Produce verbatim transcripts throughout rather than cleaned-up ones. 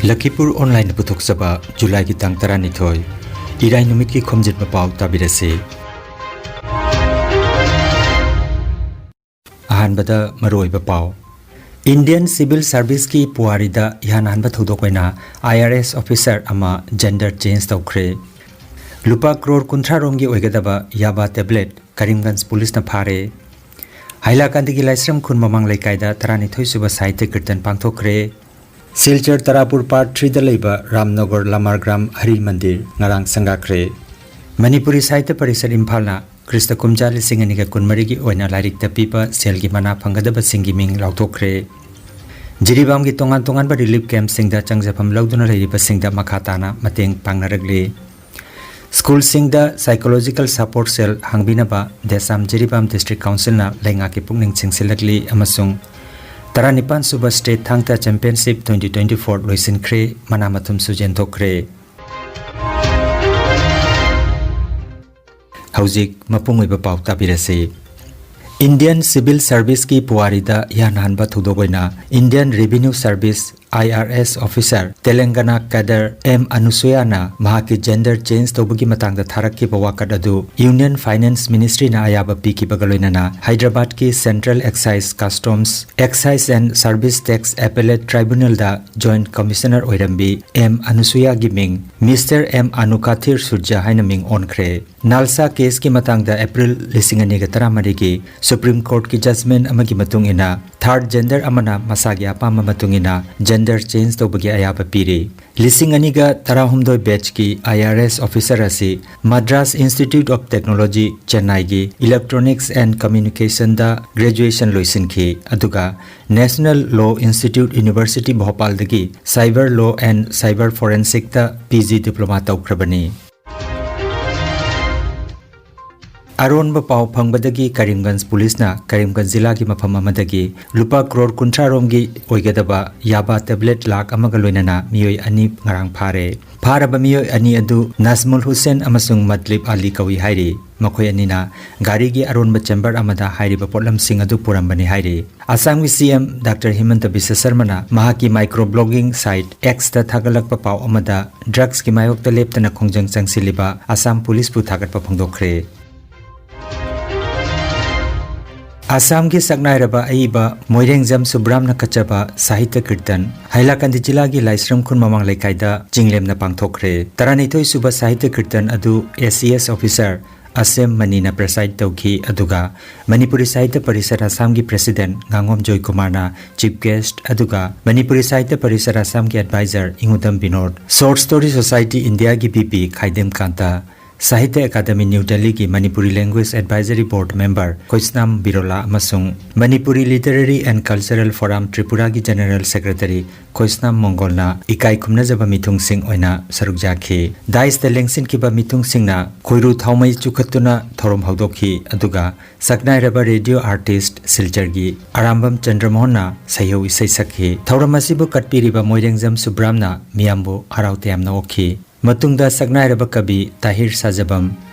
ꯂꯈꯤꯄꯨꯔ ꯑꯣꯟꯂꯥꯏꯟꯅ ꯄꯨꯊꯣꯛꯆꯕ ꯖꯨꯂꯥꯏꯒꯤ ꯇꯥꯡ ꯇꯔꯥꯅꯤꯊꯣꯏ, ꯏꯔꯥꯏ ꯅꯨꯃꯤꯠꯀꯤ ꯈꯣꯝꯖꯤꯟꯕ ꯄꯥꯎ ꯇꯥꯕꯤꯔꯁꯤ꯫ ꯑꯍꯥꯟꯕꯗ ꯃꯔꯨꯑꯣꯏꯕ ꯄꯥꯎ꯫ ꯏꯟꯗꯤꯌꯟ ꯁꯤꯚꯤꯜ ꯁꯥꯔꯚꯤꯁꯀꯤ ꯄꯨꯋꯥꯔꯤꯗ ꯏꯍꯥꯟ ꯍꯥꯟꯕ ꯊꯧꯗꯣꯛ ꯑꯣꯏꯅ IRS officer ꯑꯃ gender change ꯇꯧꯈ꯭ꯔꯦ꯫ ꯂꯨꯄꯥ ꯀ꯭ꯔꯣꯔ ꯀꯨꯟꯊ꯭ꯔꯥ ꯔꯣꯝꯒꯤ ꯑꯣꯏꯒꯗꯕ ꯌꯥꯕꯥ ꯇꯦꯕ꯭ꯂꯦꯠ ꯀꯔꯤꯝꯒꯟꯖ ꯄꯨꯂꯤꯁꯅ ꯐꯥꯔꯦ꯫ ꯍꯥꯏꯂꯥꯀꯥꯟꯗꯒꯤ ꯂꯥꯏꯁ꯭ꯔꯝ ꯈꯨꯟ ꯃꯃꯥꯡ ꯂꯩꯀꯥꯏꯗ ꯇꯔꯥꯅꯤꯊꯣꯏ ꯁꯨꯕ ꯁꯥꯍꯤꯇ꯭ꯌ ꯀꯤꯔꯇꯟ ꯄꯥꯡꯊꯣꯛꯈ꯭ꯔꯦ꯫ ꯁꯤꯜꯆꯔ ꯇꯔꯥꯄꯨꯔ ꯄꯥꯔꯠ ꯊ꯭ꯔꯤꯗ ꯂꯩꯕ ꯔꯥꯝꯅꯒꯔ ꯂꯃꯥꯔꯒ꯭ꯔꯥꯝ ꯍꯔꯤ ꯃꯟꯗꯤꯔ ꯉꯔꯥꯡ ꯁꯪꯒꯥꯈ꯭ꯔꯦ꯫ ꯃꯅꯤꯄꯨꯔꯤ ꯁꯥꯍꯤꯇ꯭ꯌ ꯄꯔꯤꯁꯠ ꯏꯝꯐꯥꯜꯅ ꯈ꯭ꯔꯤꯁꯇ ꯀꯨꯝꯖꯥ ꯂꯤꯁꯤꯡ ꯑꯅꯤꯒ ꯀꯨꯟꯃꯔꯤꯒꯤ ꯑꯣꯏꯅ ꯂꯥꯏꯔꯤꯛꯇ ꯄꯤꯕ ꯁꯦꯜꯒꯤ ꯃꯅꯥ ꯐꯪꯒꯗꯕꯁꯤꯡꯒꯤ ꯃꯤꯡ ꯂꯥꯎꯊꯣꯛꯈ꯭ꯔꯦ꯫ ꯖꯤꯔꯤꯕꯥꯝꯒꯤ ꯇꯣꯉꯥꯟ ꯇꯣꯉꯥꯟꯕ ꯔꯤꯂꯤꯐ ꯀꯦꯝꯞꯁꯤꯡꯗ ꯆꯪꯖꯐꯝ ꯂꯧꯗꯨꯅ ꯂꯩꯔꯤꯕꯁꯤꯡꯗ ꯃꯈꯥ ꯇꯥꯅ ꯃꯇꯦꯡ ꯄꯥꯡꯅꯔꯛꯂꯤ꯫ ꯁ꯭ꯀꯨꯜꯁꯤꯡꯗ psychological support cell ꯍꯥꯡꯕꯤꯅꯕ ꯗꯦꯁꯥꯝ ꯖꯤꯔꯤꯕꯥꯝ ꯗꯤꯁꯇ꯭ꯔꯤꯛ ꯀꯥꯎꯟꯁꯤꯜꯅ ꯂꯩꯉꯥꯛꯀꯤ ꯄꯨꯛꯅꯤꯡ ꯆꯤꯡꯁꯤꯜꯂꯛꯂꯤ ꯑꯃꯁꯨꯡ ꯇꯔꯥꯅꯤꯄꯥꯟ ꯁꯨꯕ ꯁ꯭ꯇꯦꯠ ꯊꯥꯡ ꯇꯥ ꯆꯦꯝꯄꯤꯌꯟꯁꯤꯞ twenty twenty four ꯂꯣꯏꯁꯤꯟꯈ꯭ꯔꯦ, ꯃꯅꯥ ꯃꯊꯨꯝꯁꯨ ꯌꯦꯟꯊꯣꯛꯈ꯭ꯔꯦ꯫ ꯍꯧꯖꯤꯛ ꯃꯄꯨꯡ ꯑꯣꯏꯕ ꯄꯥꯎ ꯇꯥꯕꯤꯔꯁꯤ꯫ ꯏꯟꯗꯤꯌꯟ ꯁꯤꯚꯤꯜ ꯁꯥꯔꯚꯤꯁꯀꯤ ꯄꯨꯋꯥꯔꯤꯗ ꯏꯍꯥꯟ ꯍꯥꯟꯕ ꯊꯧꯗꯣꯛ ꯑꯣꯏꯅ Indian revenue service IRS officer ꯇꯦꯂꯪꯒꯅꯥ ꯀꯦꯗꯔ ꯑꯦꯝ ꯑꯅꯨꯁꯨꯌꯥꯅ ꯃꯍꯥꯛꯀꯤ gender change ꯇꯧꯕꯒꯤ ꯃꯇꯥꯡꯗ ꯊꯥꯔꯛꯈꯤꯕ ꯋꯥꯀꯠ ꯑꯗꯨ ꯌꯨꯅꯤꯌꯟ ꯐꯥꯏꯅꯥꯟꯁ ꯃꯤꯅꯤꯁꯇ꯭ꯔꯤꯅ ꯑꯌꯥꯕ ꯄꯤꯈꯤꯕꯒ ꯂꯣꯏꯅꯅ ꯍꯥꯏꯗ꯭ꯔꯕꯥꯗꯀꯤ Central Excise, Customs, Excise and Service Tax Appellate Tribunalꯗ ꯖꯣꯏꯟꯠ ꯀꯃꯤꯁꯅꯔ ꯑꯣꯏꯔꯝꯕꯤ ꯑꯦꯝ ꯑꯅꯨꯁꯨꯌꯥꯒꯤ ꯃꯤꯡ ꯃꯤꯁꯇꯔ ꯑꯦꯝ ꯑꯅꯨꯀꯥꯊꯤꯔ ꯁꯨꯔꯖ ꯍꯥꯏꯅ ꯃꯤꯡ ꯑꯣꯟꯈ꯭ꯔꯦ꯫ ꯅꯥꯜꯁꯥ ꯀꯦꯁꯀꯤ ꯃꯇꯥꯡꯗ ꯑꯦꯄ꯭ꯔꯤꯜ ꯂꯤꯁꯤꯡ ꯑꯅꯤꯒ ꯇꯔꯥꯃꯔꯤꯒꯤ ꯁꯨꯄ꯭ꯔꯤꯝ ꯀꯣꯔꯠꯀꯤ ꯖꯖꯃꯦꯟꯠ ꯑꯃꯒꯤ ꯃꯇꯨꯡ ꯏꯟꯅ, ꯊꯥꯔꯗ ꯖꯦꯟꯗꯔ ꯑꯃꯅ ꯃꯁꯥꯒꯤ ꯑꯄꯥꯝꯕ ꯃꯇꯨꯡ ꯏꯟꯅ ꯖꯦꯟꯗꯔ ꯆꯦꯟꯖ ꯇꯧꯕꯒꯤ ꯑꯌꯥꯕ ꯄꯤꯔꯤ꯫ ꯂꯤꯁꯤꯡ ꯑꯅꯤꯒ ꯇꯔꯥꯍꯨꯝꯗꯣꯏ ꯕꯦꯆꯀꯤ IRS officer ꯑꯁꯤ Madras Institute of Technology, ꯆꯦꯟꯅꯥꯏꯒꯤ Electronics and Communicationꯗ graduation ꯂꯣꯏꯁꯤꯟꯈꯤ, ꯑꯗꯨꯒ National Law Institute, University ꯚꯣꯄꯥꯜꯗꯒꯤ Cyber Law and Cyber Forensicꯇ PG diploma ꯇꯧꯈ꯭ꯔꯕꯅꯤ꯫ ꯑꯔꯣꯟꯕ ꯄꯥꯎ ꯐꯪꯕꯗꯒꯤ ꯀꯔꯤꯝꯒꯟꯖ ꯄꯨꯂꯤꯁꯅ ꯀꯔꯤꯝꯒꯟꯖ ꯖꯤꯂꯥꯒꯤ ꯃꯐꯝ ꯑꯃꯗꯒꯤ ꯂꯨꯄꯥ ꯀ꯭ꯔꯣꯔ ꯀꯨꯟꯊ꯭ꯔꯥ ꯔꯣꯝꯒꯤ ꯑꯣꯏꯒꯗꯕ ꯌꯥꯕꯥ ꯇꯦꯕ꯭ꯂꯦꯠ ꯂꯥꯈ ꯑꯃꯒ ꯂꯣꯏꯅꯅ ꯃꯤꯑꯣꯏ ꯑꯅꯤ ꯉꯔꯥꯡ ꯐꯥꯔꯦ꯫ ꯐꯥꯔꯕ ꯃꯤꯑꯣꯏ ꯑꯅꯤ ꯑꯗꯨ ꯅꯖꯃꯨꯜ ꯍꯨꯁꯦꯟ ꯑꯃꯁꯨꯡ ꯃꯠꯂꯤꯕ ꯑꯂꯤ ꯀꯧꯏ ꯍꯥꯏꯔꯤ꯫ ꯃꯈꯣꯏ ꯑꯅꯤꯅ ꯒꯥꯔꯤꯒꯤ ꯑꯔꯣꯟꯕ ꯆꯦꯝꯕꯔ ꯑꯃꯗ ꯍꯥꯏꯔꯤꯕ ꯄꯣꯠꯂꯝꯁꯤꯡ ꯑꯗꯨ ꯄꯨꯔꯝꯕꯅꯤ ꯍꯥꯏꯔꯤ꯫ ꯑꯁꯥꯝꯒꯤ ꯁꯤ ꯑꯦꯝ ꯗꯥꯛꯇꯔ ꯍꯤꯃꯟꯇ ꯕꯤꯁ꯭ꯋ ꯁꯔꯃꯅ ꯃꯍꯥꯛꯀꯤ ꯃꯥꯏꯀ꯭ꯔꯣ ꯕ꯭ꯂꯣꯒꯤꯡ ꯁꯥꯏꯠ ꯑꯦꯛꯁꯇ ꯊꯥꯒꯠꯂꯛꯄ ꯄꯥꯎ ꯑꯃꯗ ꯗ꯭ꯔꯒꯁꯀꯤ ꯃꯥꯌꯣꯛꯇ ꯂꯦꯞꯇꯅ ꯈꯣꯡꯖꯪ ꯆꯪꯁꯤꯜꯂꯤꯕ ꯑꯁꯥꯝ ꯄꯨꯂꯤꯁꯄꯨ ꯊꯥꯒꯠꯄ ꯐꯣꯡꯗꯣꯛꯈ꯭ꯔꯦ꯫ ꯑꯁꯥꯝꯒꯤ ꯁꯛꯅꯥꯏꯔꯕ ꯑꯏꯕ ꯃꯣꯏꯔꯦꯡꯖꯝ ꯁꯨꯕ꯭ꯔꯥꯝꯅ ꯀꯠꯆꯕ ꯁꯥꯍꯤꯇ꯭ꯌ ꯀꯤꯔꯇꯟ ꯍꯥꯏꯂꯥꯀꯟꯗꯤ ꯖꯤꯂꯥꯒꯤ ꯂꯥꯏꯁ꯭ꯔꯝ ꯈꯨꯟ ꯃꯃꯥꯡ ꯂꯩꯀꯥꯏꯗ ꯆꯤꯡꯂꯦꯝꯅ ꯄꯥꯡꯊꯣꯛꯈ꯭ꯔꯦ꯫ ꯇꯔꯥꯅꯤꯊꯣꯏ ꯁꯨꯕ ꯁꯥꯍꯤꯇ꯭ꯌ ꯀꯤꯔꯇꯟ ꯑꯗꯨ ꯑꯦ ꯁꯤ ꯑꯦꯁ ꯑꯣꯐꯤꯁꯥꯔ ꯑꯁꯦꯝ ꯃꯅꯤꯅ ꯄ꯭ꯔꯦꯁꯥꯏꯗ ꯇꯧꯈꯤ, ꯑꯗꯨꯒ ꯃꯅꯤꯄꯨꯔꯤ ꯁꯥꯍꯤꯇ꯭ꯌ ꯄꯔꯤꯁꯠ ꯑꯁꯥꯝꯒꯤ ꯄ꯭ꯔꯦꯁꯤꯗꯦꯟꯠ ꯉꯥꯉꯣꯝ ꯖꯣꯏꯀꯨꯃꯥꯔꯅ ꯆꯤꯐ ꯒꯦꯁ꯭ꯠ, ꯑꯗꯨꯒ ꯃꯅꯤꯄꯨꯔꯤ ꯁꯥꯍꯤꯇ꯭ꯌ ꯄꯔꯤꯁꯠ ꯑꯁꯥꯝꯒꯤ adviser Ingudam Binod, short story society ꯏꯟꯗꯤꯌꯥꯒꯤ V P Khaidem Kanta, Sahitya academy new ꯗꯦꯜꯂꯤꯒꯤ Manipuri language advisory board member Khoisnam Birola ꯑꯃꯁꯨꯡ Manipuri literary and cultural forum ꯇ꯭ꯔꯤꯄꯨꯔꯥꯒꯤ ꯖꯦꯅꯔꯦꯜ ꯁꯦꯀ꯭ꯔꯦꯇꯔꯤ ꯈꯣꯏꯁꯅꯥꯝ ꯃꯣꯡꯒꯣꯜꯅ ꯏꯀꯥꯏ ꯈꯨꯝꯅꯖꯕ ꯃꯤꯊꯨꯡꯁꯤꯡ ꯑꯣꯏꯅ ꯁꯔꯨꯛ ꯌꯥꯈꯤ꯫ ꯗꯥꯏꯁꯇ ꯂꯦꯡꯁꯤꯟꯈꯤꯕ ꯃꯤꯊꯨꯡꯁꯤꯡꯅ ꯈꯣꯏꯔꯨ ꯊꯥꯎꯃꯩ ꯆꯨꯈꯠꯇꯨꯅ ꯊꯧꯔꯝ ꯍꯧꯗꯣꯛꯈꯤ, ꯑꯗꯨꯒ ꯁꯛꯅꯥꯏꯔꯕ ꯔꯦꯗꯤꯑꯣ ꯑꯥꯔꯇꯤꯁ꯭ꯠ ꯁꯤꯜꯆꯔꯒꯤ ꯑꯔꯥꯝꯕꯝ ꯆꯟꯗ꯭ꯔꯃꯣꯍꯟꯅ ꯁꯩꯍꯧ ꯏꯁꯩ ꯁꯛꯈꯤ꯫ ꯊꯧꯔꯝ ꯑꯁꯤꯕꯨ ꯀꯠꯄꯤꯔꯤꯕ ꯃꯣꯏꯔꯦꯡꯖꯝ ꯁꯨꯕ꯭ꯔꯥꯝꯅ ꯃꯤꯌꯥꯝꯕꯨ ꯍꯔꯥꯎ ꯇꯌꯥꯝꯅ ꯑꯣꯛꯈꯤ꯫ ꯃꯇꯨꯡꯗ ꯁꯛꯅꯥꯏꯔꯕ ꯀꯕꯤ ꯇꯥꯍꯤꯔ ꯁꯥꯖꯕꯝ,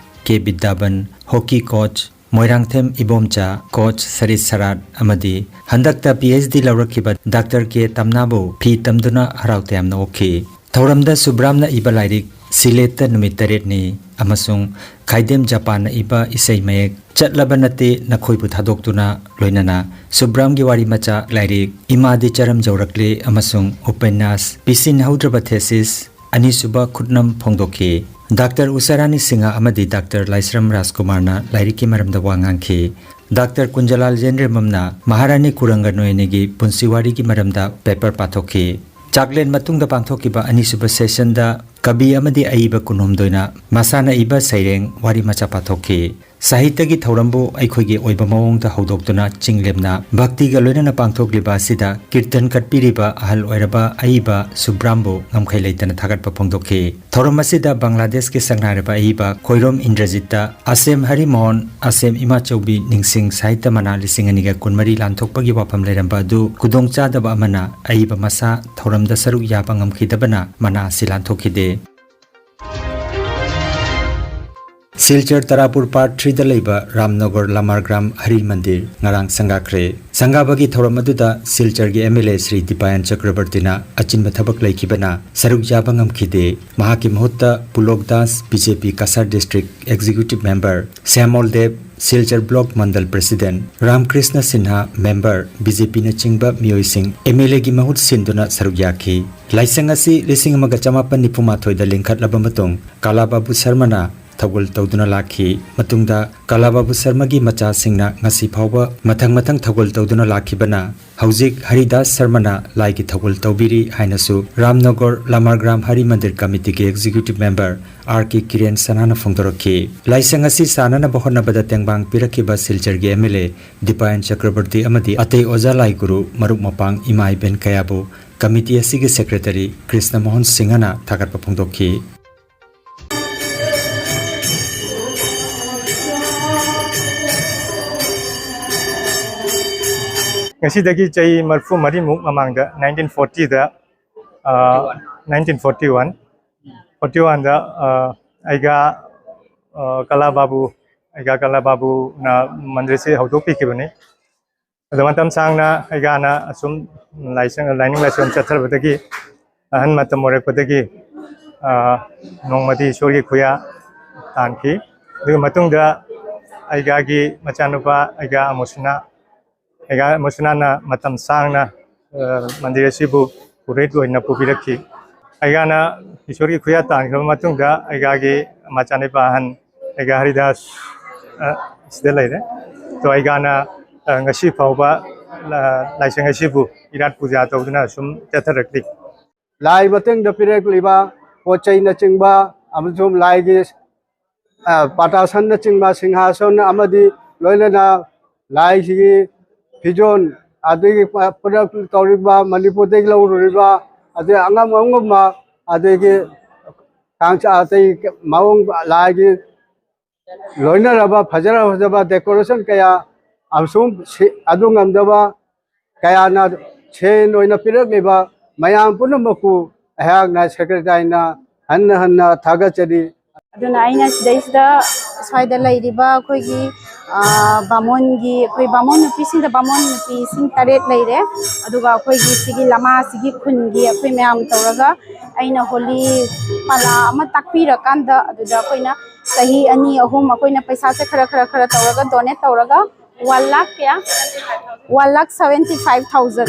ꯀꯦ ꯕꯤꯗ꯭ꯌꯥꯕꯟ, hockey coach Moirangthem Ibomcha, coach ꯁꯔꯤꯠ ꯁꯔꯥꯠ ꯑꯃꯗꯤ ꯍꯟꯗꯛꯇ ꯄꯤ ꯑꯩꯆ ꯗꯤ ꯂꯧꯔꯛꯈꯤꯕ ꯗꯥꯛꯇꯔ ꯀꯦ ꯇꯝꯅꯥꯕꯨ ꯐꯤ ꯇꯝꯗꯨꯅ ꯍꯔꯥꯎ ꯇꯌꯥꯝꯅ ꯑꯣꯛꯈꯤ꯫ ꯊꯧꯔꯝꯗ ꯁꯨꯕ꯭ꯔꯥꯝꯅ ꯏꯕ ꯂꯥꯏꯔꯤꯛ ꯁꯤꯂꯦꯠꯇ ꯅꯨꯃꯤꯠ ꯇꯔꯦꯠꯅꯤ ꯑꯃꯁꯨꯡ ꯈꯥꯏꯗꯦꯝ ꯖꯄꯥꯟꯅ ꯏꯕ ꯏꯁꯩ ꯃꯌꯦꯛ ꯆꯠꯂꯕ ꯅꯠꯇꯦ ꯅꯈꯣꯏꯕꯨ ꯊꯥꯗꯣꯛꯇꯨꯅ, ꯂꯣꯏꯅꯅ ꯁꯨꯕ꯭ꯔꯥꯝꯒꯤ ꯋꯥꯔꯤ ꯃꯆꯥ ꯂꯥꯏꯔꯤꯛ ꯏꯃꯥꯗꯤ ꯆꯔꯝ ꯌꯧꯔꯛꯂꯦ ꯑꯃꯁꯨꯡ ꯎꯄꯟꯌꯥꯁ ꯄꯤꯁꯤꯟꯍꯧꯗ꯭ꯔꯕ ꯊꯦꯁꯤꯁ ꯑꯅꯤꯁꯨꯕ ꯈꯨꯠꯅꯝ ꯐꯣꯡꯗꯣꯛꯈꯤ꯫ ꯗꯥꯛꯇꯔ ꯎꯁꯥꯔꯥꯅꯤ ꯁꯤꯡꯍ ꯑꯃꯗꯤ ꯗꯥꯛꯇꯔ ꯂꯥꯏꯁ꯭ꯔꯝ ꯔꯥꯖꯀꯨꯃꯥꯔꯅ ꯂꯥꯏꯔꯤꯛꯀꯤ ꯃꯔꯝꯗ ꯋꯥ ꯉꯥꯡꯈꯤ꯫ ꯗꯥꯛꯇꯔ ꯀꯨꯟꯖꯂꯥꯜ ꯖꯦꯟꯔꯦꯝꯕꯝꯅ ꯃꯍꯥꯔꯥꯅꯤ ꯀꯨꯔꯪꯒꯅꯣꯏꯅꯤꯒꯤ ꯄꯨꯟꯁꯤ ꯋꯥꯔꯤꯒꯤ ꯃꯔꯝꯗ ꯄꯦꯄꯔ ꯄꯥꯊꯣꯛꯈꯤ꯫ ꯆꯥꯛꯂꯦꯟ ꯃꯇꯨꯡꯗ ꯄꯥꯡꯊꯣꯛꯈꯤꯕ ꯑꯅꯤꯁꯨꯕ ꯁꯦꯁꯟꯗ ꯀꯕꯤ ꯑꯃꯗꯤ ꯑꯏꯕ ꯀꯨꯟꯍꯨꯝꯗꯣꯏꯅ ꯃꯁꯥꯅ ꯏꯕ ꯁꯩꯔꯦꯡ ꯋꯥꯔꯤ ꯃꯆꯥ ꯄꯥꯊꯣꯛꯈꯤ꯫ ꯁꯥꯍꯤꯇ꯭ꯌꯒꯤ ꯊꯧꯔꯝꯕꯨ ꯑꯩꯈꯣꯏꯒꯤ ꯑꯣꯏꯕ ꯃꯑꯣꯡꯗ ꯍꯧꯗꯣꯛꯇꯨꯅ ꯆꯤꯡ ꯂꯦꯝꯅ ꯚꯛꯇꯤꯒ ꯂꯣꯏꯅꯅ ꯄꯥꯡꯊꯣꯛꯂꯤꯕ ꯑꯁꯤꯗ ꯀꯤꯔꯇꯟ ꯀꯠꯄꯤꯔꯤꯕ ꯑꯍꯜ ꯑꯣꯏꯔꯕ ꯑꯏꯕ ꯁꯨꯕ꯭ꯔꯥꯝꯕꯨ ꯉꯝꯈꯩ ꯂꯩꯇꯅ ꯊꯥꯒꯠꯄ ꯐꯣꯡꯗꯣꯛꯈꯤ꯫ ꯊꯧꯔꯝ ꯑꯁꯤꯗ ꯕꯪꯒ꯭ꯂꯥꯗꯦꯁꯀꯤ ꯁꯛꯅꯥꯏꯔꯕ ꯑꯏꯕ ꯈꯣꯏꯔꯣꯝ ꯏꯟꯗ꯭ꯔꯖꯤꯠꯇ ꯑꯁꯦꯝ ꯍꯔꯤꯃꯣꯍꯟ, ꯑꯁꯦꯝ ꯏꯃꯥꯆꯧꯕꯤ ꯅꯤꯡꯁꯤꯡ ꯁꯥꯍꯤꯇ꯭ꯌ ꯃꯅꯥ ꯂꯤꯁꯤꯡ ꯑꯅꯤꯒ ꯀꯨꯟꯃꯔꯤ ꯂꯥꯟꯊꯣꯛꯄꯒꯤ ꯋꯥꯐꯝ ꯂꯩꯔꯝꯕ ꯑꯗꯨ ꯈꯨꯗꯣꯡꯆꯥꯗꯕ ꯑꯃꯅ ꯑꯏꯕ ꯃꯁꯥ ꯊꯧꯔꯝꯗ ꯁꯔꯨꯛ ꯌꯥꯕ ꯉꯝꯈꯤꯗꯕꯅ ꯃꯅꯥ ꯑꯁꯤ ꯂꯥꯟꯊꯣꯛꯈꯤꯗꯦ꯫ ꯁꯤꯜꯆꯔ ꯇꯔꯥꯄꯨꯔ ꯄꯥꯔꯠ ꯊ꯭ꯔꯤꯗ ꯂꯩꯕ ꯔꯥꯝꯅꯒꯔ ꯂꯃꯥꯔꯒ꯭ꯔꯥꯝ ꯍꯔꯤ ꯃꯟꯗꯤꯔ ꯉꯔꯥꯡ ꯁꯪꯒꯥꯈ꯭ꯔꯦ꯫ ꯁꯪꯒꯥꯕꯒꯤ ꯊꯧꯔꯝ ꯑꯗꯨꯗ ꯁꯤꯜꯆꯔꯒꯤ M L A Sri Dipayan ꯆꯀ꯭ꯔꯕꯔꯇꯤꯅ ꯑꯆꯤꯟꯕ ꯊꯕꯛ ꯂꯩꯈꯤꯕꯅ ꯁꯔꯨꯛ ꯌꯥꯕ ꯉꯝꯈꯤꯗꯦ꯫ ꯃꯍꯥꯛꯀꯤ ꯃꯍꯨꯠꯇ Pulok Das, B J P Cachar district executive member, Shyamol Deb, Silchar block mandal president, Ramkrishna Sinha, member, B J ꯄꯤꯅꯆꯤꯡꯕ ꯃꯤꯑꯣꯏꯁꯤꯡ ꯑꯦꯝ ꯑꯦꯜ ꯑꯦꯒꯤ ꯃꯍꯨꯠ ꯁꯤꯟꯗꯨꯅ ꯁꯔꯨꯛ ꯌꯥꯈꯤ꯫ ꯂꯥꯏꯁꯪ ꯑꯁꯤ ꯂꯤꯁꯤꯡ ꯑꯃꯒ ꯆꯃꯥꯄꯟ ꯅꯤꯐꯨ ꯃꯥꯊꯣꯏꯗ ꯂꯤꯡꯈꯠꯂꯕ ꯃꯇꯨꯡ ꯀꯥꯂꯥ ꯕꯥꯕꯨ ꯁꯔꯃꯅ ꯊꯧꯒꯜ ꯇꯧꯗꯨꯅ ꯂꯥꯛꯈꯤ꯫ ꯃꯇꯨꯡꯗ ꯀꯥꯂꯥ ꯕꯥꯕꯨ ꯁꯔꯃꯒꯤ ꯃꯆꯥꯁꯤꯡꯅ ꯉꯁꯤ ꯐꯥꯎꯕ ꯃꯊꯪ ꯃꯊꯪ ꯊꯧꯒꯜ ꯇꯧꯗꯨꯅ ꯂꯥꯛꯈꯤꯕꯅ ꯍꯧꯖꯤꯛ ꯍꯔꯤꯗꯥꯁ ꯁꯔꯃꯅ ꯂꯥꯏꯒꯤ ꯊꯧꯒꯜ ꯇꯧꯕꯤꯔꯤ ꯍꯥꯏꯅꯁꯨ ꯔꯥꯝꯅꯒꯔ ꯂꯃꯥꯔꯒ꯭ꯔꯥꯝ ꯍꯔꯤ ꯃꯟꯗꯤꯔ ꯀꯃꯤꯇꯤꯒꯤ ꯑꯦꯛꯖꯤꯀ꯭ꯌꯨꯇꯤꯚ ꯃꯦꯝꯕꯔ ꯑꯥꯔ ꯀꯦ ꯀꯤꯔꯦꯟ ꯁꯅꯥꯅ ꯐꯣꯡꯗꯣꯔꯛꯈꯤ꯫ ꯂꯥꯏꯁꯪ ꯑꯁꯤ ꯁꯥꯅꯅꯕ ꯍꯣꯠꯅꯕꯗ ꯇꯦꯡꯕꯥꯡ ꯄꯤꯔꯛꯈꯤꯕ ꯁꯤꯜꯆꯔꯒꯤ ꯑꯦꯝ ꯑꯦꯜ ꯑꯦ ꯗꯤꯄꯥꯌꯟ ꯆꯀ꯭ꯔꯕꯔꯇꯤ ꯑꯃꯗꯤ ꯑꯇꯩ ꯑꯣꯖꯥ ꯂꯥꯏ ꯒꯨꯔꯨ, ꯃꯔꯨꯞ ꯃꯄꯥꯡ, ꯏꯃꯥ ꯏꯕꯦꯟ ꯀꯌꯥꯕꯨ ꯀꯃꯤꯇꯤ ꯑꯁꯤꯒꯤ ꯁꯦꯀ꯭ꯔꯦꯇꯔꯤ ꯀ꯭ꯔꯤꯁꯅ ꯃꯣꯍꯟ ꯁꯤꯡꯍꯅ ꯊꯥꯒꯠꯄ ꯐꯣꯡꯗꯣꯛꯈꯤ꯫ ꯉꯁꯤꯗꯒꯤ ꯆꯍꯤ ꯃꯔꯤꯐꯨ ꯃꯔꯤꯃꯨꯛ ꯃꯃꯥꯡꯗ, ꯅꯥꯏꯟꯇꯤꯟ ꯐꯣꯔꯇꯤꯗ, ꯑ, ꯅꯥꯏꯟꯇꯤꯟ ꯐꯣꯔꯇꯤ ꯋꯥꯟ, ꯐꯣꯔꯇꯤ ꯋꯥꯟꯗ, ꯑ, ꯑꯩꯒ, ꯑ, ꯀꯂꯥ ꯕꯥꯕꯨ, ꯑꯩꯒ ꯀꯂꯥ ꯕꯥꯕꯨꯅ ꯃꯟꯗꯤꯔꯁꯤ ꯍꯧꯗꯣꯛꯄꯤꯈꯤꯕꯅꯤ꯫ ꯑꯗꯣ ꯃꯇꯝ ꯁꯥꯡꯅ ꯑꯩꯒꯥꯅ ꯑꯁꯨꯝ ꯂꯥꯏꯁꯪ, ꯂꯥꯏꯅꯤꯡ ꯂꯥꯏꯁꯣꯟ ꯆꯠꯊꯔꯕꯗꯒꯤ, ꯑꯍꯟ ꯃꯇꯝ ꯑꯣꯏꯔꯛꯄꯗꯒꯤ, ꯑ, ꯅꯣꯡꯃꯗꯤ ꯏꯁꯣꯔꯒꯤ ꯈꯨꯌꯥ ꯇꯥꯟꯈꯤ꯫ ꯑꯗꯨꯒꯤ ꯃꯇꯨꯡꯗ ꯑꯩꯒꯥꯒꯤ ꯃꯆꯥꯅꯨꯄꯥ, ꯑꯩꯒꯥ ꯑꯃꯨꯁꯅꯥ, ꯑꯩꯒꯥ ꯑꯃꯨꯁꯅꯥꯅ ꯃꯇꯝ ꯁꯥꯡꯅ, ꯑ, ꯃꯟꯗꯤꯔ ꯑꯁꯤꯕꯨ ꯄꯨꯔꯣꯍꯤꯠ ꯑꯣꯏꯅ ꯄꯨꯕꯤꯔꯛꯈꯤ꯫ ꯑꯩꯒꯥꯅ ꯏꯁꯣꯔꯒꯤ ꯈꯨꯌꯥ ꯇꯥꯟꯈ꯭ꯔꯕ ꯃꯇꯨꯡꯗ, ꯑꯩꯒꯥꯒꯤ ꯃꯆꯥꯅꯨꯄꯥ ꯑꯍꯟ, ꯑꯩꯒꯥ ꯍꯔꯤꯗꯥꯁ, ꯑ, ꯁꯤꯗ ꯂꯩꯔꯦ꯫ ꯑꯗꯣ ꯑꯩꯒꯥꯅ, ꯑ, ꯉꯁꯤ ꯐꯥꯎꯕ, ꯑ, ꯂꯥꯏꯁꯪ ꯑꯁꯤꯕꯨ ꯏꯔꯥꯠ ꯄꯨꯖꯥ ꯇꯧꯗꯨꯅ ꯑꯁꯨꯝ ꯆꯠꯊꯔꯛꯂꯤ꯫ ꯂꯥꯏ ꯃꯇꯦꯡꯗ ꯄꯤꯔꯛꯂꯤꯕ ꯄꯣꯠ ꯆꯩꯅꯆꯤꯡꯕ ꯑꯃꯁꯨꯡ ꯂꯥꯏꯒꯤ ꯑ, ꯄꯥꯇꯥꯁꯟꯅꯆꯤꯡꯕ, ꯁꯤꯡꯍꯥꯁꯟ ꯑꯃꯗꯤ ꯂꯣꯏꯅꯅ ꯂꯥꯏꯁꯤꯒꯤ ꯐꯤꯖꯣꯜ, ꯑꯗꯒꯤ ꯄ-, ꯄꯨꯔꯛ ꯇꯧꯔꯤꯕ ꯃꯅꯤꯄꯨꯔꯗꯒꯤ ꯂꯧꯔꯨꯔꯤꯕ, ꯑꯗꯩ ꯑꯉꯝ ꯑꯉꯝꯕ, ꯑꯗꯒꯤ ꯀꯥꯡꯁꯥ ꯑꯇꯩ ꯃꯑꯣꯡ ꯂꯥꯏꯒꯤ ꯂꯣꯏꯅꯔꯕ ꯐꯖꯔ ꯐꯖꯕ decoration ꯀꯌꯥ ꯑꯃꯁꯨꯡ ꯁꯤ-, ꯑꯗꯨ ꯉꯝꯗꯕ ꯀꯌꯥꯅ ꯁꯦꯟ ꯑꯣꯏꯅ ꯄꯤꯔꯛꯂꯤꯕ ꯃꯌꯥꯝ ꯄꯨꯝꯅꯃꯛꯄꯨ ꯑꯩꯍꯥꯛꯅ ꯁꯦꯀ꯭ꯔꯦꯇꯔꯤꯅ ꯍꯟꯅ ꯍꯟꯅ ꯊꯥꯒꯠꯆꯔꯤ꯫ ꯑꯗꯨꯅ ꯑꯩꯅ ꯁꯤꯗꯩꯁꯤꯗ ꯁ꯭ꯋꯥꯏꯗ ꯂꯩꯔꯤꯕ ꯑꯩꯈꯣꯏꯒꯤ, ꯑ, ꯕꯥꯃꯣꯟꯒꯤ, ꯑꯩꯈꯣꯏ ꯕꯥꯃꯣꯟ ꯅꯨꯄꯤꯁꯤꯡꯗ ꯕꯥꯃꯣꯟ ꯅꯨꯄꯤꯁꯤꯡ ꯇꯔꯦꯠ ꯂꯩꯔꯦ꯫ ꯑꯗꯨꯒ ꯑꯩꯈꯣꯏꯒꯤ ꯁꯤꯒꯤ ꯂꯃꯥꯁꯤꯒꯤ ꯈꯨꯟꯒꯤ ꯑꯩꯈꯣꯏ ꯃꯌꯥꯝ ꯇꯧꯔꯒ ꯑꯩꯅ ꯍꯣꯂꯤ ꯄꯥꯂꯥ ꯑꯃ ꯇꯥꯛꯄꯤꯔꯀꯥꯟꯗ ꯑꯗꯨꯗ ꯑꯩꯈꯣꯏꯅ ꯆꯍꯤ ꯑꯅꯤ ꯑꯍꯨꯝ ꯑꯩꯈꯣꯏꯅ ꯄꯩꯁꯥꯁꯦ ꯈꯔ ꯈꯔ ꯈꯔ ꯇꯧꯔꯒ donate ꯇꯧꯔꯒ one lakh ꯀꯌꯥ? One lakh seventy five thousand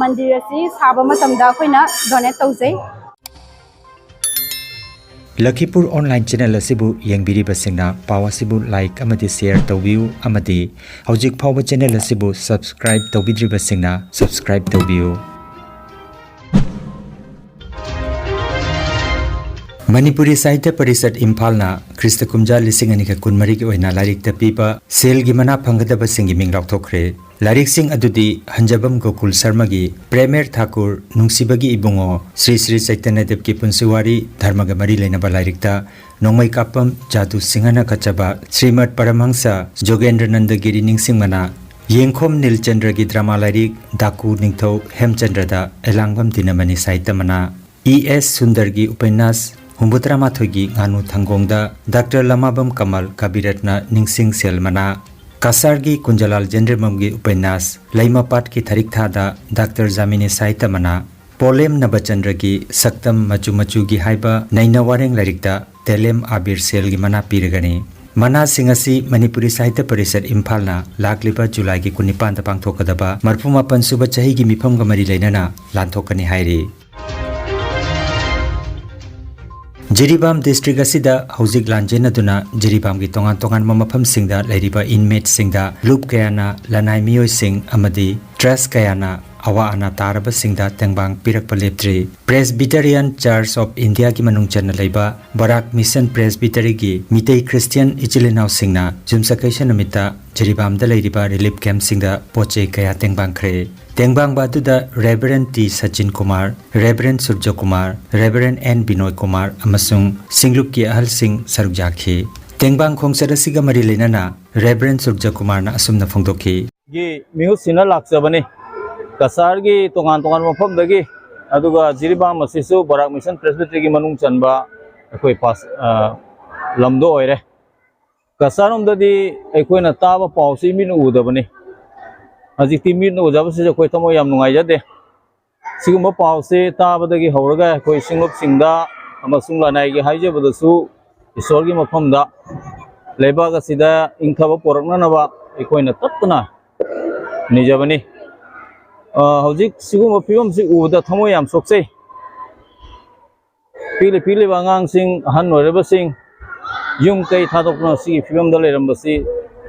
ꯃꯟꯗꯤꯔ ꯑꯁꯤ ꯁꯥꯕ ꯃꯇꯝꯗ ꯑꯩꯈꯣꯏꯅ donate ꯇꯧꯖꯩ꯫ ꯂꯈꯤꯄꯨꯔ online channel ꯑꯁꯤꯕꯨ ꯌꯦꯡꯕꯤꯔꯤꯕꯁꯤꯡꯅ ꯄꯥꯎ ꯑꯁꯤꯕꯨ like ꯑꯃꯗꯤ share ꯇꯧꯕꯤꯌꯨ ꯑꯃꯗꯤ ꯍꯧꯖꯤꯛ ꯐꯥꯎꯕ channel ꯑꯁꯤꯕꯨ subscribe ꯇꯧꯕꯤꯗ꯭ꯔꯤꯕꯁꯤꯡꯅ subscribe ꯇꯧꯕꯤꯌꯨ꯫ ꯃꯅꯤꯄꯨꯔꯤ ꯁꯥꯍꯤꯇ꯭ꯌ ꯄꯔꯤꯁꯠ ꯏꯝꯐꯥꯜꯅ ꯈ꯭ꯔꯤꯁꯇ ꯀꯨꯝꯖꯥ ꯂꯤꯁꯤꯡ ꯑꯅꯤꯒ ꯀꯨꯟꯃꯔꯤꯒꯤ ꯑꯣꯏꯅ ꯂꯥꯏꯔꯤꯛꯇ ꯄꯤꯕ ꯁꯦꯜꯒꯤ ꯃꯅꯥ ꯐꯪꯒꯗꯕꯁꯤꯡꯒꯤ ꯃꯤꯡ ꯂꯥꯎꯊꯣꯛꯈ꯭ꯔꯦ꯫ ꯂꯥꯏꯔꯤꯛꯁꯤꯡ ꯑꯗꯨꯗꯤ ꯍꯟꯖꯕꯝ ꯒꯣꯀꯨꯜ ꯁꯔꯃꯒꯤ ꯄ꯭ꯔꯦꯃꯦꯔ ꯊꯥꯀꯨꯔ, ꯅꯨꯡꯁꯤꯕꯒꯤ ꯏꯕꯨꯡꯉꯣ, ꯁ꯭ꯔꯤ ꯁ꯭ꯔꯤ ꯆꯩꯇꯟꯌꯗꯦꯕꯀꯤ ꯄꯨꯟꯁꯤ ꯋꯥꯔꯤ, ꯙꯔꯃꯒ ꯃꯔꯤ ꯂꯩꯅꯕ ꯂꯥꯏꯔꯤꯛꯇ ꯅꯣꯡꯃꯩ ꯀꯥꯞꯄꯝ ꯖꯥꯗꯨ ꯁꯤꯡꯍꯅ ꯀꯠꯆꯕ ꯁ꯭ꯔꯤꯃꯠ ꯄꯔꯃꯍꯪꯁ ꯖꯣꯒꯦꯟꯗ꯭ꯔꯅꯟꯗ ꯒꯤꯔꯤ ꯅꯤꯡꯁꯤꯡ ꯃꯅꯥ, ꯌꯦꯡꯈꯣꯝ ꯅꯤꯜꯆꯟꯗ꯭ꯔꯒꯤ ꯗ꯭ꯔꯃꯥ ꯂꯥꯏꯔꯤꯛ ꯗꯥꯀꯨ ꯅꯤꯡꯊꯧ ꯍꯦꯝꯆꯟꯗ꯭ꯔꯗ ꯑꯦꯂꯥꯡꯕꯝ ꯗꯤꯅꯃꯅꯤ ꯁꯥꯍꯤꯇ꯭ꯌ ꯃꯅꯥ, ꯏ ꯑꯦꯁ ꯁꯨꯟꯗꯔꯒꯤ ꯎꯄꯟꯌꯥꯁ ꯍꯨꯝꯐꯨꯇꯔꯥꯃꯥꯊꯣꯏꯒꯤ ꯉꯥꯅꯨ ꯊꯪꯒꯣꯡꯗ ꯗꯥꯛꯇꯔ ꯂꯃꯥꯕꯝ ꯀꯃꯜ ꯀꯕꯤꯔꯠꯅ ꯅꯤꯡꯁꯤꯡ ꯁꯦꯜ ꯃꯅꯥ, ꯀꯁꯥꯔꯒꯤ ꯀꯨꯟꯖꯂꯥꯜ ꯖꯦꯟꯗ꯭ꯔꯃꯝꯒꯤ ꯎꯄꯟꯌꯥꯁ ꯂꯩꯃꯄꯥꯠꯀꯤ ꯊꯔꯤꯛ ꯊꯥꯗ ꯗꯥꯛꯇꯔ ꯖꯥꯃꯤꯅꯤ ꯁꯥꯍꯤꯇ꯭ꯌ ꯃꯅꯥ, ꯄꯣꯂꯦꯝ ꯅꯕꯆꯟꯗ꯭ꯔꯒꯤ ꯁꯛꯇꯝ ꯃꯆꯨ ꯃꯆꯨꯒꯤ ꯍꯥꯏꯕ ꯅꯩꯅ ꯋꯥꯔꯦꯡ ꯂꯥꯏꯔꯤꯛꯇ ꯇꯦꯂꯦꯝ ꯑꯥꯕꯤꯔ ꯁꯦꯜꯒꯤ ꯃꯅꯥ ꯄꯤꯔꯒꯅꯤ꯫ ꯃꯅꯥꯁꯤꯡ ꯑꯁꯤ ꯃꯅꯤꯄꯨꯔꯤ ꯁꯥꯍꯤꯇ꯭ꯌ ꯄꯔꯤꯁꯠ ꯏꯝꯐꯥꯜꯅ ꯂꯥꯛꯂꯤꯕ ꯖꯨꯂꯥꯏꯒꯤ ꯀꯨꯟꯅꯤꯄꯥꯟꯗ ꯄꯥꯡꯊꯣꯛꯀꯗꯕ ꯃꯔꯐꯨ ꯃꯥꯄꯟ ꯁꯨꯕ ꯆꯍꯤꯒꯤ ꯃꯤꯐꯝꯒ ꯃꯔꯤ ꯂꯩꯅꯅ ꯂꯥꯟꯊꯣꯛꯀꯅꯤ ꯍꯥꯏꯔꯤ꯫ ꯖꯤꯔꯤꯕꯥꯝ ꯗꯤꯁꯇ꯭ꯔꯤꯛ ꯑꯁꯤꯗ ꯍꯧꯖꯤꯛ ꯂꯥꯟꯖꯦꯟꯅꯗꯨꯅ ꯖꯤꯔꯤꯕꯥꯝꯒꯤ ꯇꯣꯉꯥꯟ ꯇꯣꯉꯥꯟꯕ ꯃꯐꯝꯁꯤꯡꯗ ꯂꯩꯔꯤꯕ ꯏꯟꯃꯦꯠꯁꯤꯡꯗ ꯂꯨꯞ ꯀꯌꯥꯅ ꯂꯅꯥꯏ ꯃꯤꯑꯣꯏꯁꯤꯡ ꯑꯃꯗꯤ ꯇ꯭ꯔꯁ ꯀꯌꯥꯅ ꯑꯋꯥ ꯑꯅꯥ ꯇꯥꯔꯕꯁꯤꯡꯗ ꯇꯦꯡꯕꯥꯡ ꯄꯤꯔꯛꯄ ꯂꯦꯞꯇ꯭ꯔꯤ꯫ Presbyterian Church of Indiaꯒꯤ ꯃꯅꯨꯡ ꯆꯟꯅ ꯂꯩꯕ ꯕꯔꯥꯛ ꯃꯤꯁꯟ ꯄ꯭ꯔꯦꯁꯕꯤꯇꯔꯤꯒꯤ ꯃꯤꯇꯩ ꯈ꯭ꯔꯤꯁꯇꯤꯌꯥꯟ ꯏꯆꯤꯜ ꯏꯅꯥꯎꯁꯤꯡꯅ ꯌꯨꯝꯁꯀꯩꯁ ꯅꯨꯃꯤꯠꯇ ꯖꯤꯔꯤꯕꯥꯝꯗ ꯂꯩꯔꯤꯕ ꯔꯤꯂꯤꯐ ꯀꯦꯝꯞꯁꯤꯡꯗ ꯄꯣꯠ ꯆꯩ ꯀꯌꯥ ꯇꯦꯡꯕꯥꯡꯈ꯭ꯔꯦ꯫ ꯇꯦꯡꯕꯥꯡꯕ ꯑꯗꯨꯗ ꯔꯦꯚꯔꯦꯟ T Sachin Kumar, ꯔꯦꯚꯔꯦꯟ Suraj Kumar, ꯔꯦꯚꯔꯦꯟ and ꯕꯤꯅꯣꯏ Kumar ꯑꯃꯁꯨꯡ ꯁꯤꯡꯂꯨꯞꯀꯤ ꯑꯍꯜꯁꯤꯡ ꯁꯔꯨꯛ ꯌꯥꯈꯤ꯫ ꯇꯦꯡꯕꯥꯡ ꯈꯣꯡꯆꯠ ꯑꯁꯤꯒ ꯃꯔꯤ ꯂꯩꯅꯅ ꯔꯦꯚꯔꯦꯟ ꯁꯨꯔꯖ ꯀꯨꯃꯥꯔꯅ ꯑꯁꯨꯝꯅ ꯐꯣꯡꯗꯣꯛꯈꯤ꯫ ꯒꯤ ꯃꯤꯍꯨꯠ ꯁꯤꯟꯅ ꯂꯥꯛꯆꯕꯅꯤ꯫ ꯀꯁꯥꯔꯒꯤ ꯇꯣꯉꯥꯟ ꯇꯣꯉꯥꯟꯕ ꯃꯐꯝꯗꯒꯤ, ꯑꯗꯨꯒ ꯖꯤꯔꯤꯕꯥꯝ ꯑꯁꯤꯁꯨ ꯕꯔꯥꯛ ꯃꯤꯁꯟ ꯄ꯭ꯔꯦꯁꯕꯤꯇꯔꯤꯒꯤ ꯃꯅꯨꯡ ꯆꯟꯕ ꯑꯩꯈꯣꯏ ꯄꯥꯁ-, ꯑ, ꯂꯝꯗꯣ ꯑꯣꯏꯔꯦ꯫ ꯀꯁꯥꯔꯔꯣꯝꯗꯗꯤ ꯑꯩꯈꯣꯏꯅ ꯇꯥꯕ ꯄꯥꯎꯁꯤ ꯃꯤꯠꯅ ꯎꯗꯕꯅꯤ꯫ ꯍꯧꯖꯤꯛꯇꯤ ꯃꯤꯠꯅ ꯎꯖꯕꯁꯤꯁꯨ ꯑꯩꯈꯣꯏ ꯊꯃꯣꯏ ꯌꯥꯝ ꯅꯨꯡꯉꯥꯏꯖꯗꯦ꯫ ꯁꯤꯒꯨꯝꯕ ꯄꯥꯎꯁꯦ ꯇꯥꯕꯗꯒꯤ ꯍꯧꯔꯒ ꯑꯩꯈꯣꯏ ꯁꯤꯡꯂꯨꯞꯁꯤꯡꯗ ꯑꯃꯁꯨꯡ ꯂꯅꯥꯏꯒꯤ ꯍꯥꯏꯖꯕꯗꯁꯨ ꯏꯁꯣꯔꯒꯤ ꯃꯐꯝꯗ ꯂꯩꯕꯥꯛ ꯑꯁꯤꯗ ꯏꯪꯊꯕ ꯄꯣꯔꯛꯅꯅꯕ ꯑꯩꯈꯣꯏꯅ ꯇꯞꯇꯅ ꯅꯤꯖꯕꯅꯤ꯫ ꯑ, ꯍꯧꯖꯤꯛ ꯁꯤꯒꯨꯝꯕ ꯐꯤꯕꯝꯁꯤ ꯎꯕꯗ ꯊꯃꯣꯏ ꯌꯥꯝ ꯁꯣꯛꯆꯩ꯫ ꯄꯤꯛꯂꯤ ꯄꯤꯛꯂꯤꯕ ꯑꯉꯥꯡꯁꯤꯡ, ꯑꯍꯟ ꯑꯣꯏꯔꯕꯁꯤꯡ, ꯌꯨꯝ ꯀꯩ ꯊꯥꯗꯣꯛꯇꯨꯅ ꯁꯤꯒꯤ ꯐꯤꯕꯝꯗ ꯂꯩꯔꯝꯕꯁꯤ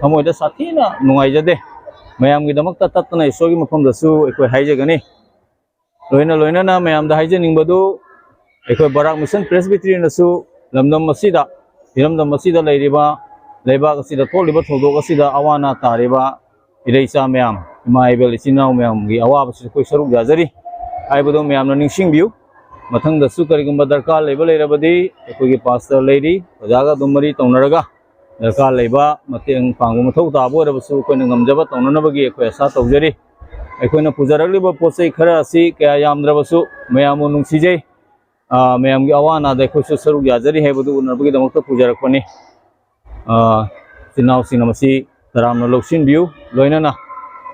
ꯊꯃꯣꯏꯗ ꯁꯥꯊꯤꯅ ꯅꯨꯡꯉꯥꯏꯖꯗꯦ꯫ ꯃꯌꯥꯝꯒꯤꯗꯃꯛꯇ ꯇꯠꯇꯅ ꯏꯁꯣꯔꯒꯤ ꯃꯐꯝꯗꯁꯨ ꯑꯩꯈꯣꯏ ꯍꯥꯏꯖꯒꯅꯤ꯫ ꯂꯣꯏꯅ ꯂꯣꯏꯅꯅ ꯃꯌꯥꯝꯗ ꯍꯥꯏꯖꯅꯤꯡꯕꯗꯨ, ꯑꯩꯈꯣꯏ ꯕꯔꯥꯛ ꯃꯤꯁꯟ ꯄ꯭ꯔꯦꯁꯕꯤꯇꯔꯤꯅꯁꯨ ꯂꯝꯗꯝ ꯑꯁꯤꯗ, ꯏꯔꯝꯗꯝ ꯑꯁꯤꯗ ꯂꯩꯔꯤꯕ, ꯂꯩꯕꯥꯛ ꯑꯁꯤꯗ ꯊꯣꯛꯂꯤꯕ ꯊꯧꯗꯣꯛ ꯑꯁꯤꯗ ꯑꯋꯥ ꯑꯅꯥ ꯇꯥꯔꯤꯕ ꯏꯔꯩꯆꯥ ꯃꯌꯥꯝ, ꯏꯃꯥ ꯏꯕꯦꯜ ꯏꯆꯤꯟ ꯏꯅꯥꯎ ꯃꯌꯥꯝꯒꯤ ꯑꯋꯥꯕꯁꯤꯁꯨ ꯑꯩꯈꯣꯏ ꯁꯔꯨꯛ ꯌꯥꯖꯔꯤ ꯍꯥꯏꯕꯗꯨ ꯃꯌꯥꯝꯅ ꯅꯤꯡꯁꯤꯡꯕꯤꯌꯨ꯫ ꯃꯊꯪꯗꯁꯨ ꯀꯔꯤꯒꯨꯝꯕ ꯗꯔꯀꯥꯔ ꯂꯩꯕ ꯂꯩꯔꯕꯗꯤ ꯑꯩꯈꯣꯏꯒꯤ ꯄꯥꯁꯇꯔ ꯂꯩꯔꯤ, ꯑꯣꯖꯥꯒ ꯑꯗꯨꯝ ꯃꯔꯤ ꯇꯧꯅꯔꯒ ꯗꯔꯀꯥꯔ ꯂꯩꯕ ꯃꯇꯦꯡ ꯄꯥꯡꯕ ꯃꯊꯧ ꯇꯥꯕ ꯑꯣꯏꯔꯕꯁꯨ ꯑꯩꯈꯣꯏꯅ ꯉꯝꯖꯕ ꯇꯧꯅꯅꯕꯒꯤ ꯑꯩꯈꯣꯏ ꯑꯁꯥ ꯇꯧꯖꯔꯤ꯫ ꯑꯩꯈꯣꯏꯅ ꯄꯨꯖꯔꯛꯂꯤꯕ ꯄꯣꯠ ꯆꯩ ꯈꯔ ꯑꯁꯤ ꯀꯌꯥ ꯌꯥꯝꯗ꯭ꯔꯕꯁꯨ ꯃꯌꯥꯝꯕꯨ ꯅꯨꯡꯁꯤꯖꯩ꯫ ꯑ, ꯃꯌꯥꯝꯒꯤ ꯑꯋꯥ ꯑꯅꯥꯗ ꯑꯩꯈꯣꯏꯁꯨ ꯁꯔꯨꯛ ꯌꯥꯖꯔꯤ ꯍꯥꯏꯕꯗꯨ ꯎꯠꯅꯕꯒꯤꯗꯃꯛꯇ ꯄꯨꯖꯔꯛꯄꯅꯤ꯫ ꯑ, ꯏꯆꯤꯟ ꯏꯅꯥꯎꯁꯤꯡꯅ ꯃꯁꯤ ꯇꯔꯥꯝꯅ ꯂꯧꯁꯤꯟꯕꯤꯌꯨ꯫ ꯂꯣꯏꯅꯅ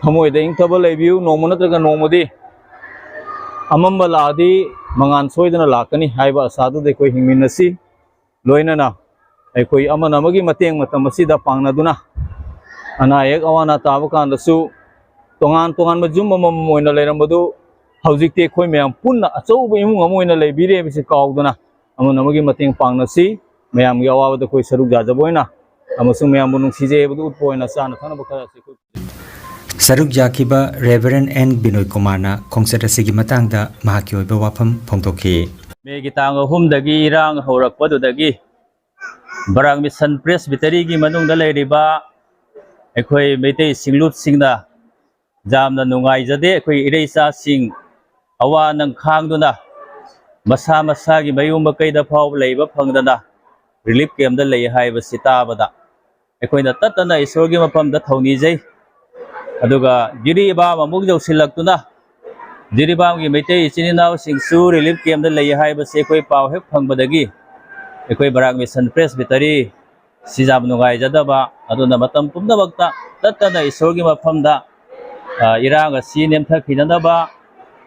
ꯊꯃꯣꯏꯗ ꯏꯪꯊꯕ ꯂꯩꯕꯤꯌꯨ꯫ ꯅꯣꯡꯃ ꯅꯠꯇ꯭ꯔꯒ ꯅꯣꯡꯃꯗꯤ ꯑꯃꯝꯕ ꯂꯥꯛꯑꯗꯤ ꯃꯉꯥꯜ ꯁꯣꯏꯗꯅ ꯂꯥꯛꯀꯅꯤ ꯍꯥꯏꯕ ꯑꯁꯥꯗꯨꯗ ꯑꯩꯈꯣꯏ ꯍꯤꯡꯃꯤꯟꯅꯁꯤ꯫ ꯂꯣꯏꯅꯅ ꯑꯩꯈꯣꯏ ꯑꯃꯅ ꯑꯃꯒꯤ ꯃꯇꯦꯡ ꯃꯇꯝ ꯑꯁꯤꯗ ꯄꯥꯡꯅꯗꯨꯅ, ꯑꯅꯥ ꯑꯌꯦꯛ ꯑꯋꯥ ꯑꯅꯥ ꯇꯥꯕ ꯀꯥꯟꯗꯁꯨ ꯇꯣꯉꯥꯟ ꯇꯣꯉꯥꯟꯕ ꯌꯨꯝ ꯑꯃꯃꯝ ꯑꯣꯏꯅ ꯂꯩꯔꯝꯕꯗꯨ ꯍꯧꯖꯤꯛꯇꯤ ꯑꯩꯈꯣꯏ ꯃꯌꯥꯝ ꯄꯨꯟꯅ ꯑꯆꯧꯕ ꯏꯃꯨꯡ ꯑꯃ ꯑꯣꯏꯅ ꯂꯩꯕꯤꯔꯦ ꯍꯥꯏꯕꯁꯤ ꯀꯥꯎꯗꯅ, ꯑꯃꯅ ꯑꯃꯒꯤ ꯃꯇꯦꯡ ꯄꯥꯡꯅꯁꯤ꯫ ꯃꯌꯥꯝꯒꯤ ꯑꯋꯥꯕꯗ ꯑꯩꯈꯣꯏ ꯁꯔꯨꯛ ꯌꯥꯖꯕ ꯑꯣꯏꯅ ꯑꯃꯁꯨꯡ ꯃꯌꯥꯝꯕꯨ ꯅꯨꯡꯁꯤꯖꯩ ꯍꯥꯏꯕꯗꯨ ꯎꯠꯄ ꯑꯣꯏꯅ ꯆꯥꯅ ꯊꯛꯅꯕ ꯈꯔ ꯑꯁꯤ ꯑꯩꯈꯣꯏ ꯁꯔꯨꯛ ꯌꯥꯈꯤꯕ ꯔꯦꯚꯔꯦꯟ ꯑꯦꯟ ꯕꯤꯅꯣꯏ ꯀꯨꯃꯥꯔꯅ ꯈꯣꯡꯆꯠ ꯑꯁꯤꯒꯤ ꯃꯇꯥꯡꯗ ꯃꯍꯥꯛꯀꯤ ꯑꯣꯏꯕ ꯋꯥꯐꯝ ꯐꯣꯡꯗꯣꯛꯈꯤ꯫ ꯃꯦꯒꯤ ꯇꯥꯡ ꯑꯍꯨꯝꯗꯒꯤ ꯏꯔꯥꯡ ꯍꯧꯔꯛꯄꯗꯨꯗꯒꯤ ꯕꯔꯥꯛ ꯃꯤꯁꯟ ꯄ꯭ꯔꯦꯁꯕꯤꯇꯔꯤꯒꯤ ꯃꯅꯨꯡꯗ ꯂꯩꯔꯤꯕ ꯑꯩꯈꯣꯏ ꯃꯩꯇꯩ ꯁꯤꯡꯂꯨꯞꯁꯤꯡꯅ ꯌꯥꯝꯅ ꯅꯨꯡꯉꯥꯏꯖꯗꯦ꯫ ꯑꯩꯈꯣꯏ ꯏꯔꯩꯆꯥꯁꯤꯡ ꯑꯋꯥ ꯑꯅꯪ ꯈꯥꯡꯗꯨꯅ ꯃꯁꯥ ꯃꯁꯥꯒꯤ ꯃꯌꯨꯝ ꯃꯀꯩꯗ ꯐꯥꯎꯕ ꯂꯩꯕ ꯐꯪꯗꯅ ꯔꯤꯂꯤꯐ ꯀꯦꯝꯗ ꯂꯩ ꯍꯥꯏꯕꯁꯤ ꯇꯥꯕꯗ ꯑꯩꯈꯣꯏꯅ ꯇꯠꯇꯅ ꯏꯁꯣꯔꯒꯤ ꯃꯐꯝꯗ ꯊꯧꯅꯤꯖꯩ꯫ ꯑꯗꯨꯒ ꯖꯤꯔꯤꯕꯥꯝ ꯑꯃꯨꯛ ꯌꯧꯁꯤꯜꯂꯛꯇꯨꯅ ꯖꯤꯔꯤꯕꯥꯝꯒꯤ ꯃꯩꯇꯩ ꯏꯆꯤꯟ ꯏꯅꯥꯎꯁꯤꯡꯁꯨ ꯔꯤꯂꯤꯐ ꯀꯦꯝꯗ ꯂꯩ ꯍꯥꯏꯕꯁꯤ ꯑꯩꯈꯣꯏ ꯄꯥꯎ ꯍꯦꯛ ꯐꯪꯕꯗꯒꯤ ꯑꯩꯈꯣꯏ ꯕꯔꯥꯛ ꯃꯤꯁꯟ ꯄ꯭ꯔꯦꯁꯕꯤꯇꯔꯤ ꯁꯤ ꯌꯥꯝ ꯅꯨꯡꯉꯥꯏꯖꯗꯕ, ꯑꯗꯨꯅ ꯃꯇꯝ ꯄꯨꯝꯅꯃꯛꯇ ꯇꯠꯇꯅ ꯏꯁꯣꯔꯒꯤ ꯃꯐꯝꯗ, ꯑ, ꯏꯔꯥꯡ ꯑꯁꯤ ꯅꯦꯝꯊꯈꯤꯅꯅꯕ,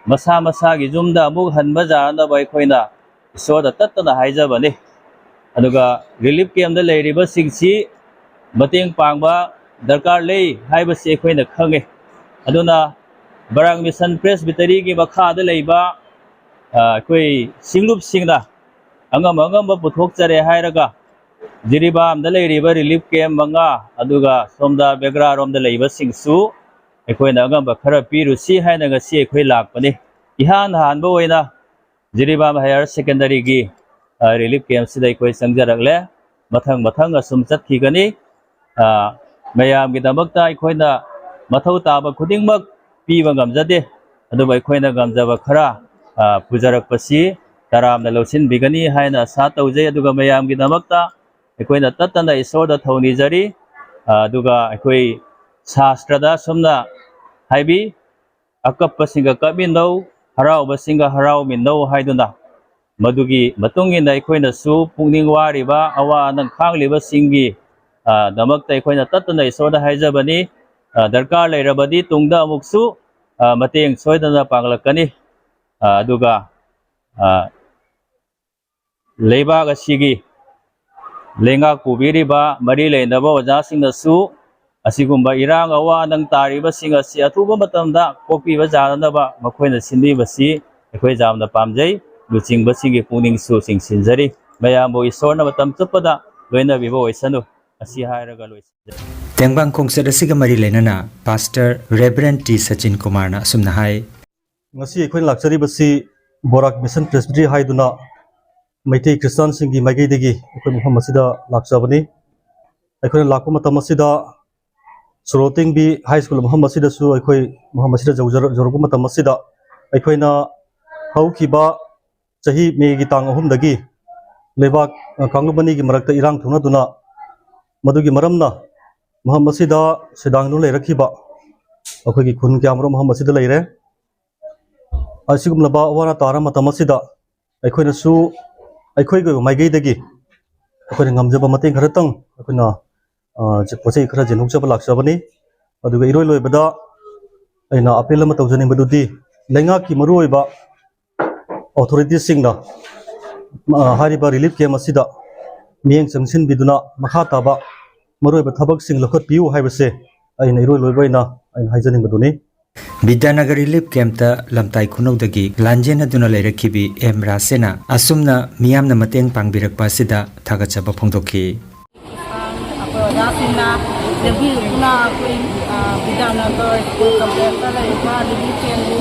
ꯃꯁꯥ ꯃꯁꯥꯒꯤ ꯌꯨꯝꯗ ꯑꯃꯨꯛ ꯍꯟꯕ ꯌꯥꯅꯅꯕ ꯑꯩꯈꯣꯏꯅ ꯏꯁꯣꯔꯗ ꯇꯠꯇꯅ ꯍꯥꯏꯖꯕꯅꯤ꯫ ꯑꯗꯨꯒ ꯔꯤꯂꯤꯐ ꯀꯦꯝꯗ ꯂꯩꯔꯤꯕꯁꯤꯡꯁꯤ ꯃꯇꯦꯡ ꯄꯥꯡꯕ ꯗꯔꯀꯥꯔ ꯂꯩ ꯍꯥꯏꯕꯁꯤ ꯑꯩꯈꯣꯏꯅ ꯈꯪꯉꯤ꯫ ꯑꯗꯨꯅ ꯕꯔꯥꯛ ꯃꯤꯁꯟ ꯄ꯭ꯔꯦꯁꯕꯤꯇꯔꯤꯒꯤ ꯃꯈꯥꯗ ꯂꯩꯕ, ꯑ, ꯑꯩꯈꯣꯏ ꯁꯤꯡꯂꯨꯞꯁꯤꯡꯅ ꯑꯉꯝ ꯑꯉꯝꯕ ꯄꯨꯊꯣꯛꯆꯔꯦ ꯍꯥꯏꯔꯒ ꯖꯤꯔꯤꯕꯥꯝꯗ ꯂꯩꯔꯤꯕ ꯔꯤꯂꯤꯐ ꯀꯦꯝ ꯃꯉꯥ, ꯑꯗꯨꯒ ꯁꯣꯝꯗ ꯕꯦꯒ꯭ꯔꯥꯔꯣꯝꯗ ꯂꯩꯕꯁꯤꯡꯁꯨ ꯑꯩꯈꯣꯏꯅ ꯑꯉꯝꯕ ꯈꯔ ꯄꯤꯔꯨꯁꯤ ꯍꯥꯏꯅ ꯉꯁꯤ ꯑꯩꯈꯣꯏ ꯂꯥꯛꯄꯅꯤ꯫ ꯏꯍꯥꯟ ꯍꯥꯟꯕ ꯑꯣꯏꯅ ꯖꯤꯔꯤꯕꯥꯝ ꯍꯥꯌꯔ ꯁꯦꯀꯦꯟꯗꯔꯤꯒꯤ, ꯑ, ꯔꯤꯂꯤꯐ ꯀꯦꯝꯁꯤꯗ ꯑꯩꯈꯣꯏ ꯆꯪꯖꯔꯛꯂꯦ꯫ ꯃꯊꯪ ꯃꯊꯪ ꯑꯁꯨꯝ ꯆꯠꯈꯤꯒꯅꯤ꯫ ꯑ, ꯃꯌꯥꯝꯒꯤꯗꯃꯛꯇ ꯑꯩꯈꯣꯏꯅ ꯃꯊꯧ ꯇꯥꯕ ꯈꯨꯗꯤꯡꯃꯛ ꯄꯤꯕ ꯉꯝꯖꯗꯦ, ꯑꯗꯨꯕꯨ ꯑꯩꯈꯣꯏꯅ ꯉꯝꯖꯕ ꯈꯔ, ꯑ, ꯄꯨꯖꯔꯛꯄꯁꯤ ꯇꯔꯥꯝꯅ ꯂꯧꯁꯤꯟꯕꯤꯒꯅꯤ ꯍꯥꯏꯅ ꯑꯁꯥ ꯇꯧꯖꯩ꯫ ꯑꯗꯨꯒ ꯃꯌꯥꯝꯒꯤꯗꯃꯛꯇ ꯑꯩꯈꯣꯏꯅ ꯇꯠꯇꯅ ꯏꯁꯣꯔꯗ ꯊꯧꯅꯤꯖꯔꯤ꯫ ꯑ, ꯑꯗꯨꯒ ꯑꯩꯈꯣꯏ ꯁꯥꯁꯇ꯭ꯔꯗ ꯑꯁꯨꯝꯅ ꯍꯥꯏꯕꯤ, "ꯑꯀꯞꯄꯁꯤꯡꯒ ꯀꯞꯃꯤꯟꯅꯧ, ꯍꯔꯥꯎꯕꯁꯤꯡꯒ ꯍꯔꯥꯎꯃꯤꯟꯅꯧ" ꯍꯥꯏꯗꯨꯅ, ꯃꯗꯨꯒꯤ ꯃꯇꯨꯡ ꯏꯟꯅ ꯑꯩꯈꯣꯏꯅꯁꯨ ꯄꯨꯛꯅꯤꯡ ꯋꯥꯔꯤꯕ, ꯑꯋꯥ ꯑꯅꯪ ꯈꯥꯡꯂꯤꯕꯁꯤꯡꯒꯤ, ꯑ, ꯗꯃꯛꯇ ꯑꯩꯈꯣꯏꯅ ꯇꯠꯇꯅ ꯏꯁꯣꯔꯗ ꯍꯥꯏꯖꯕꯅꯤ꯫ ꯑ, ꯗꯔꯀꯥꯔ ꯂꯩꯔꯕꯗꯤ ꯇꯨꯡꯗ ꯑꯃꯨꯛꯁꯨ, ꯑ, ꯃꯇꯦꯡ ꯁꯣꯏꯗꯅ ꯄꯥꯡꯂꯛꯀꯅꯤ꯫ ꯑ, ꯑꯗꯨꯒ, ꯑ, ꯂꯩꯕꯥꯛ ꯑꯁꯤꯒꯤ ꯂꯩꯉꯥꯛ ꯄꯨꯕꯤꯔꯤꯕ ꯃꯔꯤ ꯂꯩꯅꯕ ꯑꯣꯖꯥꯁꯤꯡꯅꯁꯨ ꯑꯁꯤꯒꯨꯝꯕ ꯏꯔꯥꯡ ꯑꯋꯥ ꯑꯅꯪ ꯇꯥꯔꯤꯕꯁꯤꯡ ꯑꯁꯤ ꯑꯊꯨꯕ ꯃꯇꯝꯗ ꯀꯣꯛꯄꯤꯕ ꯌꯥꯅꯅꯕ ꯃꯈꯣꯏꯅ ꯁꯤꯟꯕꯤꯕꯁꯤ ꯑꯩꯈꯣꯏ ꯌꯥꯝꯅ ꯄꯥꯝꯖꯩ꯫ ꯂꯨꯆꯤꯡꯕꯁꯤꯡꯒꯤ ꯄꯨꯛꯅꯤꯡꯁꯨ ꯆꯤꯡꯁꯤꯟꯖꯔꯤ꯫ ꯃꯌꯥꯝꯕꯨ ꯏꯁꯣꯔꯅ ꯃꯇꯝ ꯆꯨꯞꯄꯗ ꯂꯣꯏꯅꯕꯤꯕ ꯑꯣꯏꯁꯅꯨ꯫ ꯑꯁꯤ ꯍꯥꯏꯔꯒ ꯂꯣꯏꯁꯤꯟꯖꯔꯦ꯫ ꯇꯦꯡꯕꯥꯡ ꯈꯣꯡꯆꯠ ꯑꯁꯤꯒ ꯃꯔꯤ ꯂꯩꯅꯅ Pastor Reverend T ꯁꯆꯤꯟ ꯀꯨꯃꯥꯔꯅ ꯑꯁꯨꯝꯅ ꯍꯥꯏ꯫ ꯉꯁꯤ ꯑꯩꯈꯣꯏꯅ ꯂꯥꯛꯆꯔꯤꯕꯁꯤ ꯕꯣꯔꯥꯛ ꯃꯤꯁꯟ ꯄ꯭ꯔꯦꯁꯕꯤꯇꯔꯤ ꯍꯥꯏꯗꯨꯅ ꯃꯩꯇꯩ ꯈ꯭ꯔꯤꯁꯇꯥꯟꯁꯤꯡꯒꯤ ꯃꯥꯏꯀꯩꯗꯒꯤ ꯑꯩꯈꯣꯏ ꯃꯐꯝ ꯑꯁꯤꯗ ꯂꯥꯛꯆꯕꯅꯤ꯫ ꯑꯩꯈꯣꯏꯅ ꯂꯥꯛꯄ ꯃꯇꯝ ꯑꯁꯤꯗ ꯁꯣꯔꯣꯇꯦꯡꯕꯤ ꯍꯥꯏ ꯁ꯭ꯀꯨꯜ ꯃꯐꯝ ꯑꯁꯤꯗꯁꯨ ꯑꯩꯈꯣꯏ ꯃꯐꯝ ꯑꯁꯤꯗ ꯌꯧꯖꯔ-, ꯌꯧꯔꯛꯄ ꯃꯇꯝ ꯑꯁꯤꯗ ꯑꯩꯈꯣꯏꯅ ꯍꯧꯈꯤꯕ ꯆꯍꯤ ꯃꯦꯒꯤ ꯇꯥꯡ ꯑꯍꯨꯝꯗꯒꯤ ꯂꯩꯕꯥꯛ, ꯑ, ꯀꯥꯡꯂꯨꯞ ꯑꯅꯤꯒꯤ ꯃꯔꯛꯇ ꯏꯔꯥꯡ ꯊꯣꯛꯅꯗꯨꯅ ꯃꯗꯨꯒꯤ ꯃꯔꯝꯅ ꯃꯐꯝ ꯑꯁꯤꯗ ꯁꯤꯗꯥꯡꯗꯨꯅ ꯂꯩꯔꯛꯈꯤꯕ ꯑꯩꯈꯣꯏꯒꯤ ꯈꯨꯟ ꯀꯌꯥꯃꯔꯨꯝ ꯃꯐꯝ ꯑꯁꯤꯗ ꯂꯩꯔꯦ꯫ ꯑꯁꯤꯒꯨꯝꯂꯕ ꯑꯋꯥ ꯑꯅꯥ ꯇꯥꯔ ꯃꯇꯝ ꯑꯁꯤꯗ ꯑꯩꯈꯣꯏꯅꯁꯨ ꯑꯩꯈꯣꯏꯒꯤ ꯑꯣꯏꯕ ꯃꯥꯏꯀꯩꯗꯒꯤ ꯑꯩꯈꯣꯏꯅ ꯉꯝꯖꯕ ꯃꯇꯦꯡ ꯈꯔꯇꯪ ꯑꯩꯈꯣꯏꯅ, ꯑ, ꯄꯣꯠ ꯆꯩ ꯈꯔ ꯌꯦꯟꯊꯣꯛꯆꯕ ꯂꯥꯛꯆꯕꯅꯤ꯫ ꯑꯗꯨꯒ ꯏꯔꯣꯏ ꯂꯣꯏꯕꯗ ꯑꯩꯅ ꯑꯄꯤꯜ ꯑꯃ ꯇꯧꯖꯅꯤꯡꯕꯗꯨꯗꯤ ꯂꯩꯉꯥꯛꯀꯤ ꯃꯔꯨꯑꯣꯏꯕ ꯑꯣꯊꯣꯔꯤꯇꯤꯁꯁꯤꯡꯅ, ꯑ, ꯍꯥꯏꯔꯤꯕ ꯔꯤꯂꯤꯐ ꯀꯦꯝꯞ ꯑꯁꯤꯗ ꯃꯤꯠꯌꯦꯡ ꯆꯪꯁꯤꯟꯕꯤꯗꯨꯅ ꯃꯈꯥ ꯇꯥꯕ ꯃꯔꯨꯑꯣꯏꯕ ꯊꯕꯛꯁꯤꯡ ꯂꯧꯈꯠꯄꯤꯌꯨ ꯍꯥꯏꯕꯁꯦ ꯑꯩꯅ ꯏꯔꯣꯏ ꯂꯣꯏꯕ ꯑꯣꯏꯅ ꯑꯩꯅ ꯍꯥꯏꯖꯅꯤꯡꯕꯗꯨꯅꯤ꯫ ꯕꯤꯗ꯭ꯌꯥꯅꯒꯔ ꯔꯤꯂꯤꯐ ꯀꯦꯝꯞꯇ ꯂꯝꯇꯥꯏ ꯈꯨꯅꯧꯗꯒꯤ ꯂꯥꯟꯖꯦꯟꯅꯗꯨꯅ ꯂꯩꯔꯛꯈꯤꯕꯤ ꯑꯦꯝ ꯔꯥꯁꯦꯅ ꯑꯁꯨꯝꯅ ꯃꯤꯌꯥꯝꯅ ꯃꯇꯦꯡ ꯄꯥꯡꯕꯤꯔꯛꯄ ꯑꯁꯤꯗ ꯊꯥꯒꯠꯆꯕ ꯐꯣꯡꯗꯣꯛꯈꯤ꯫ ꯑꯩꯈꯣꯏ ꯑꯣꯖꯥꯁꯤꯡꯅ ꯂꯦꯡꯕꯤꯗꯨꯅ ꯑꯩꯈꯣꯏ, ꯑ, ꯕꯤꯗ꯭ꯌꯥꯅꯒꯔ ꯁ꯭ꯀꯨꯜ ꯀꯝꯄ꯭ꯂꯦꯛꯁꯇ ꯂꯩꯔꯤꯕ ꯔꯤꯂꯤꯐ ꯀꯦꯝꯞꯕꯨ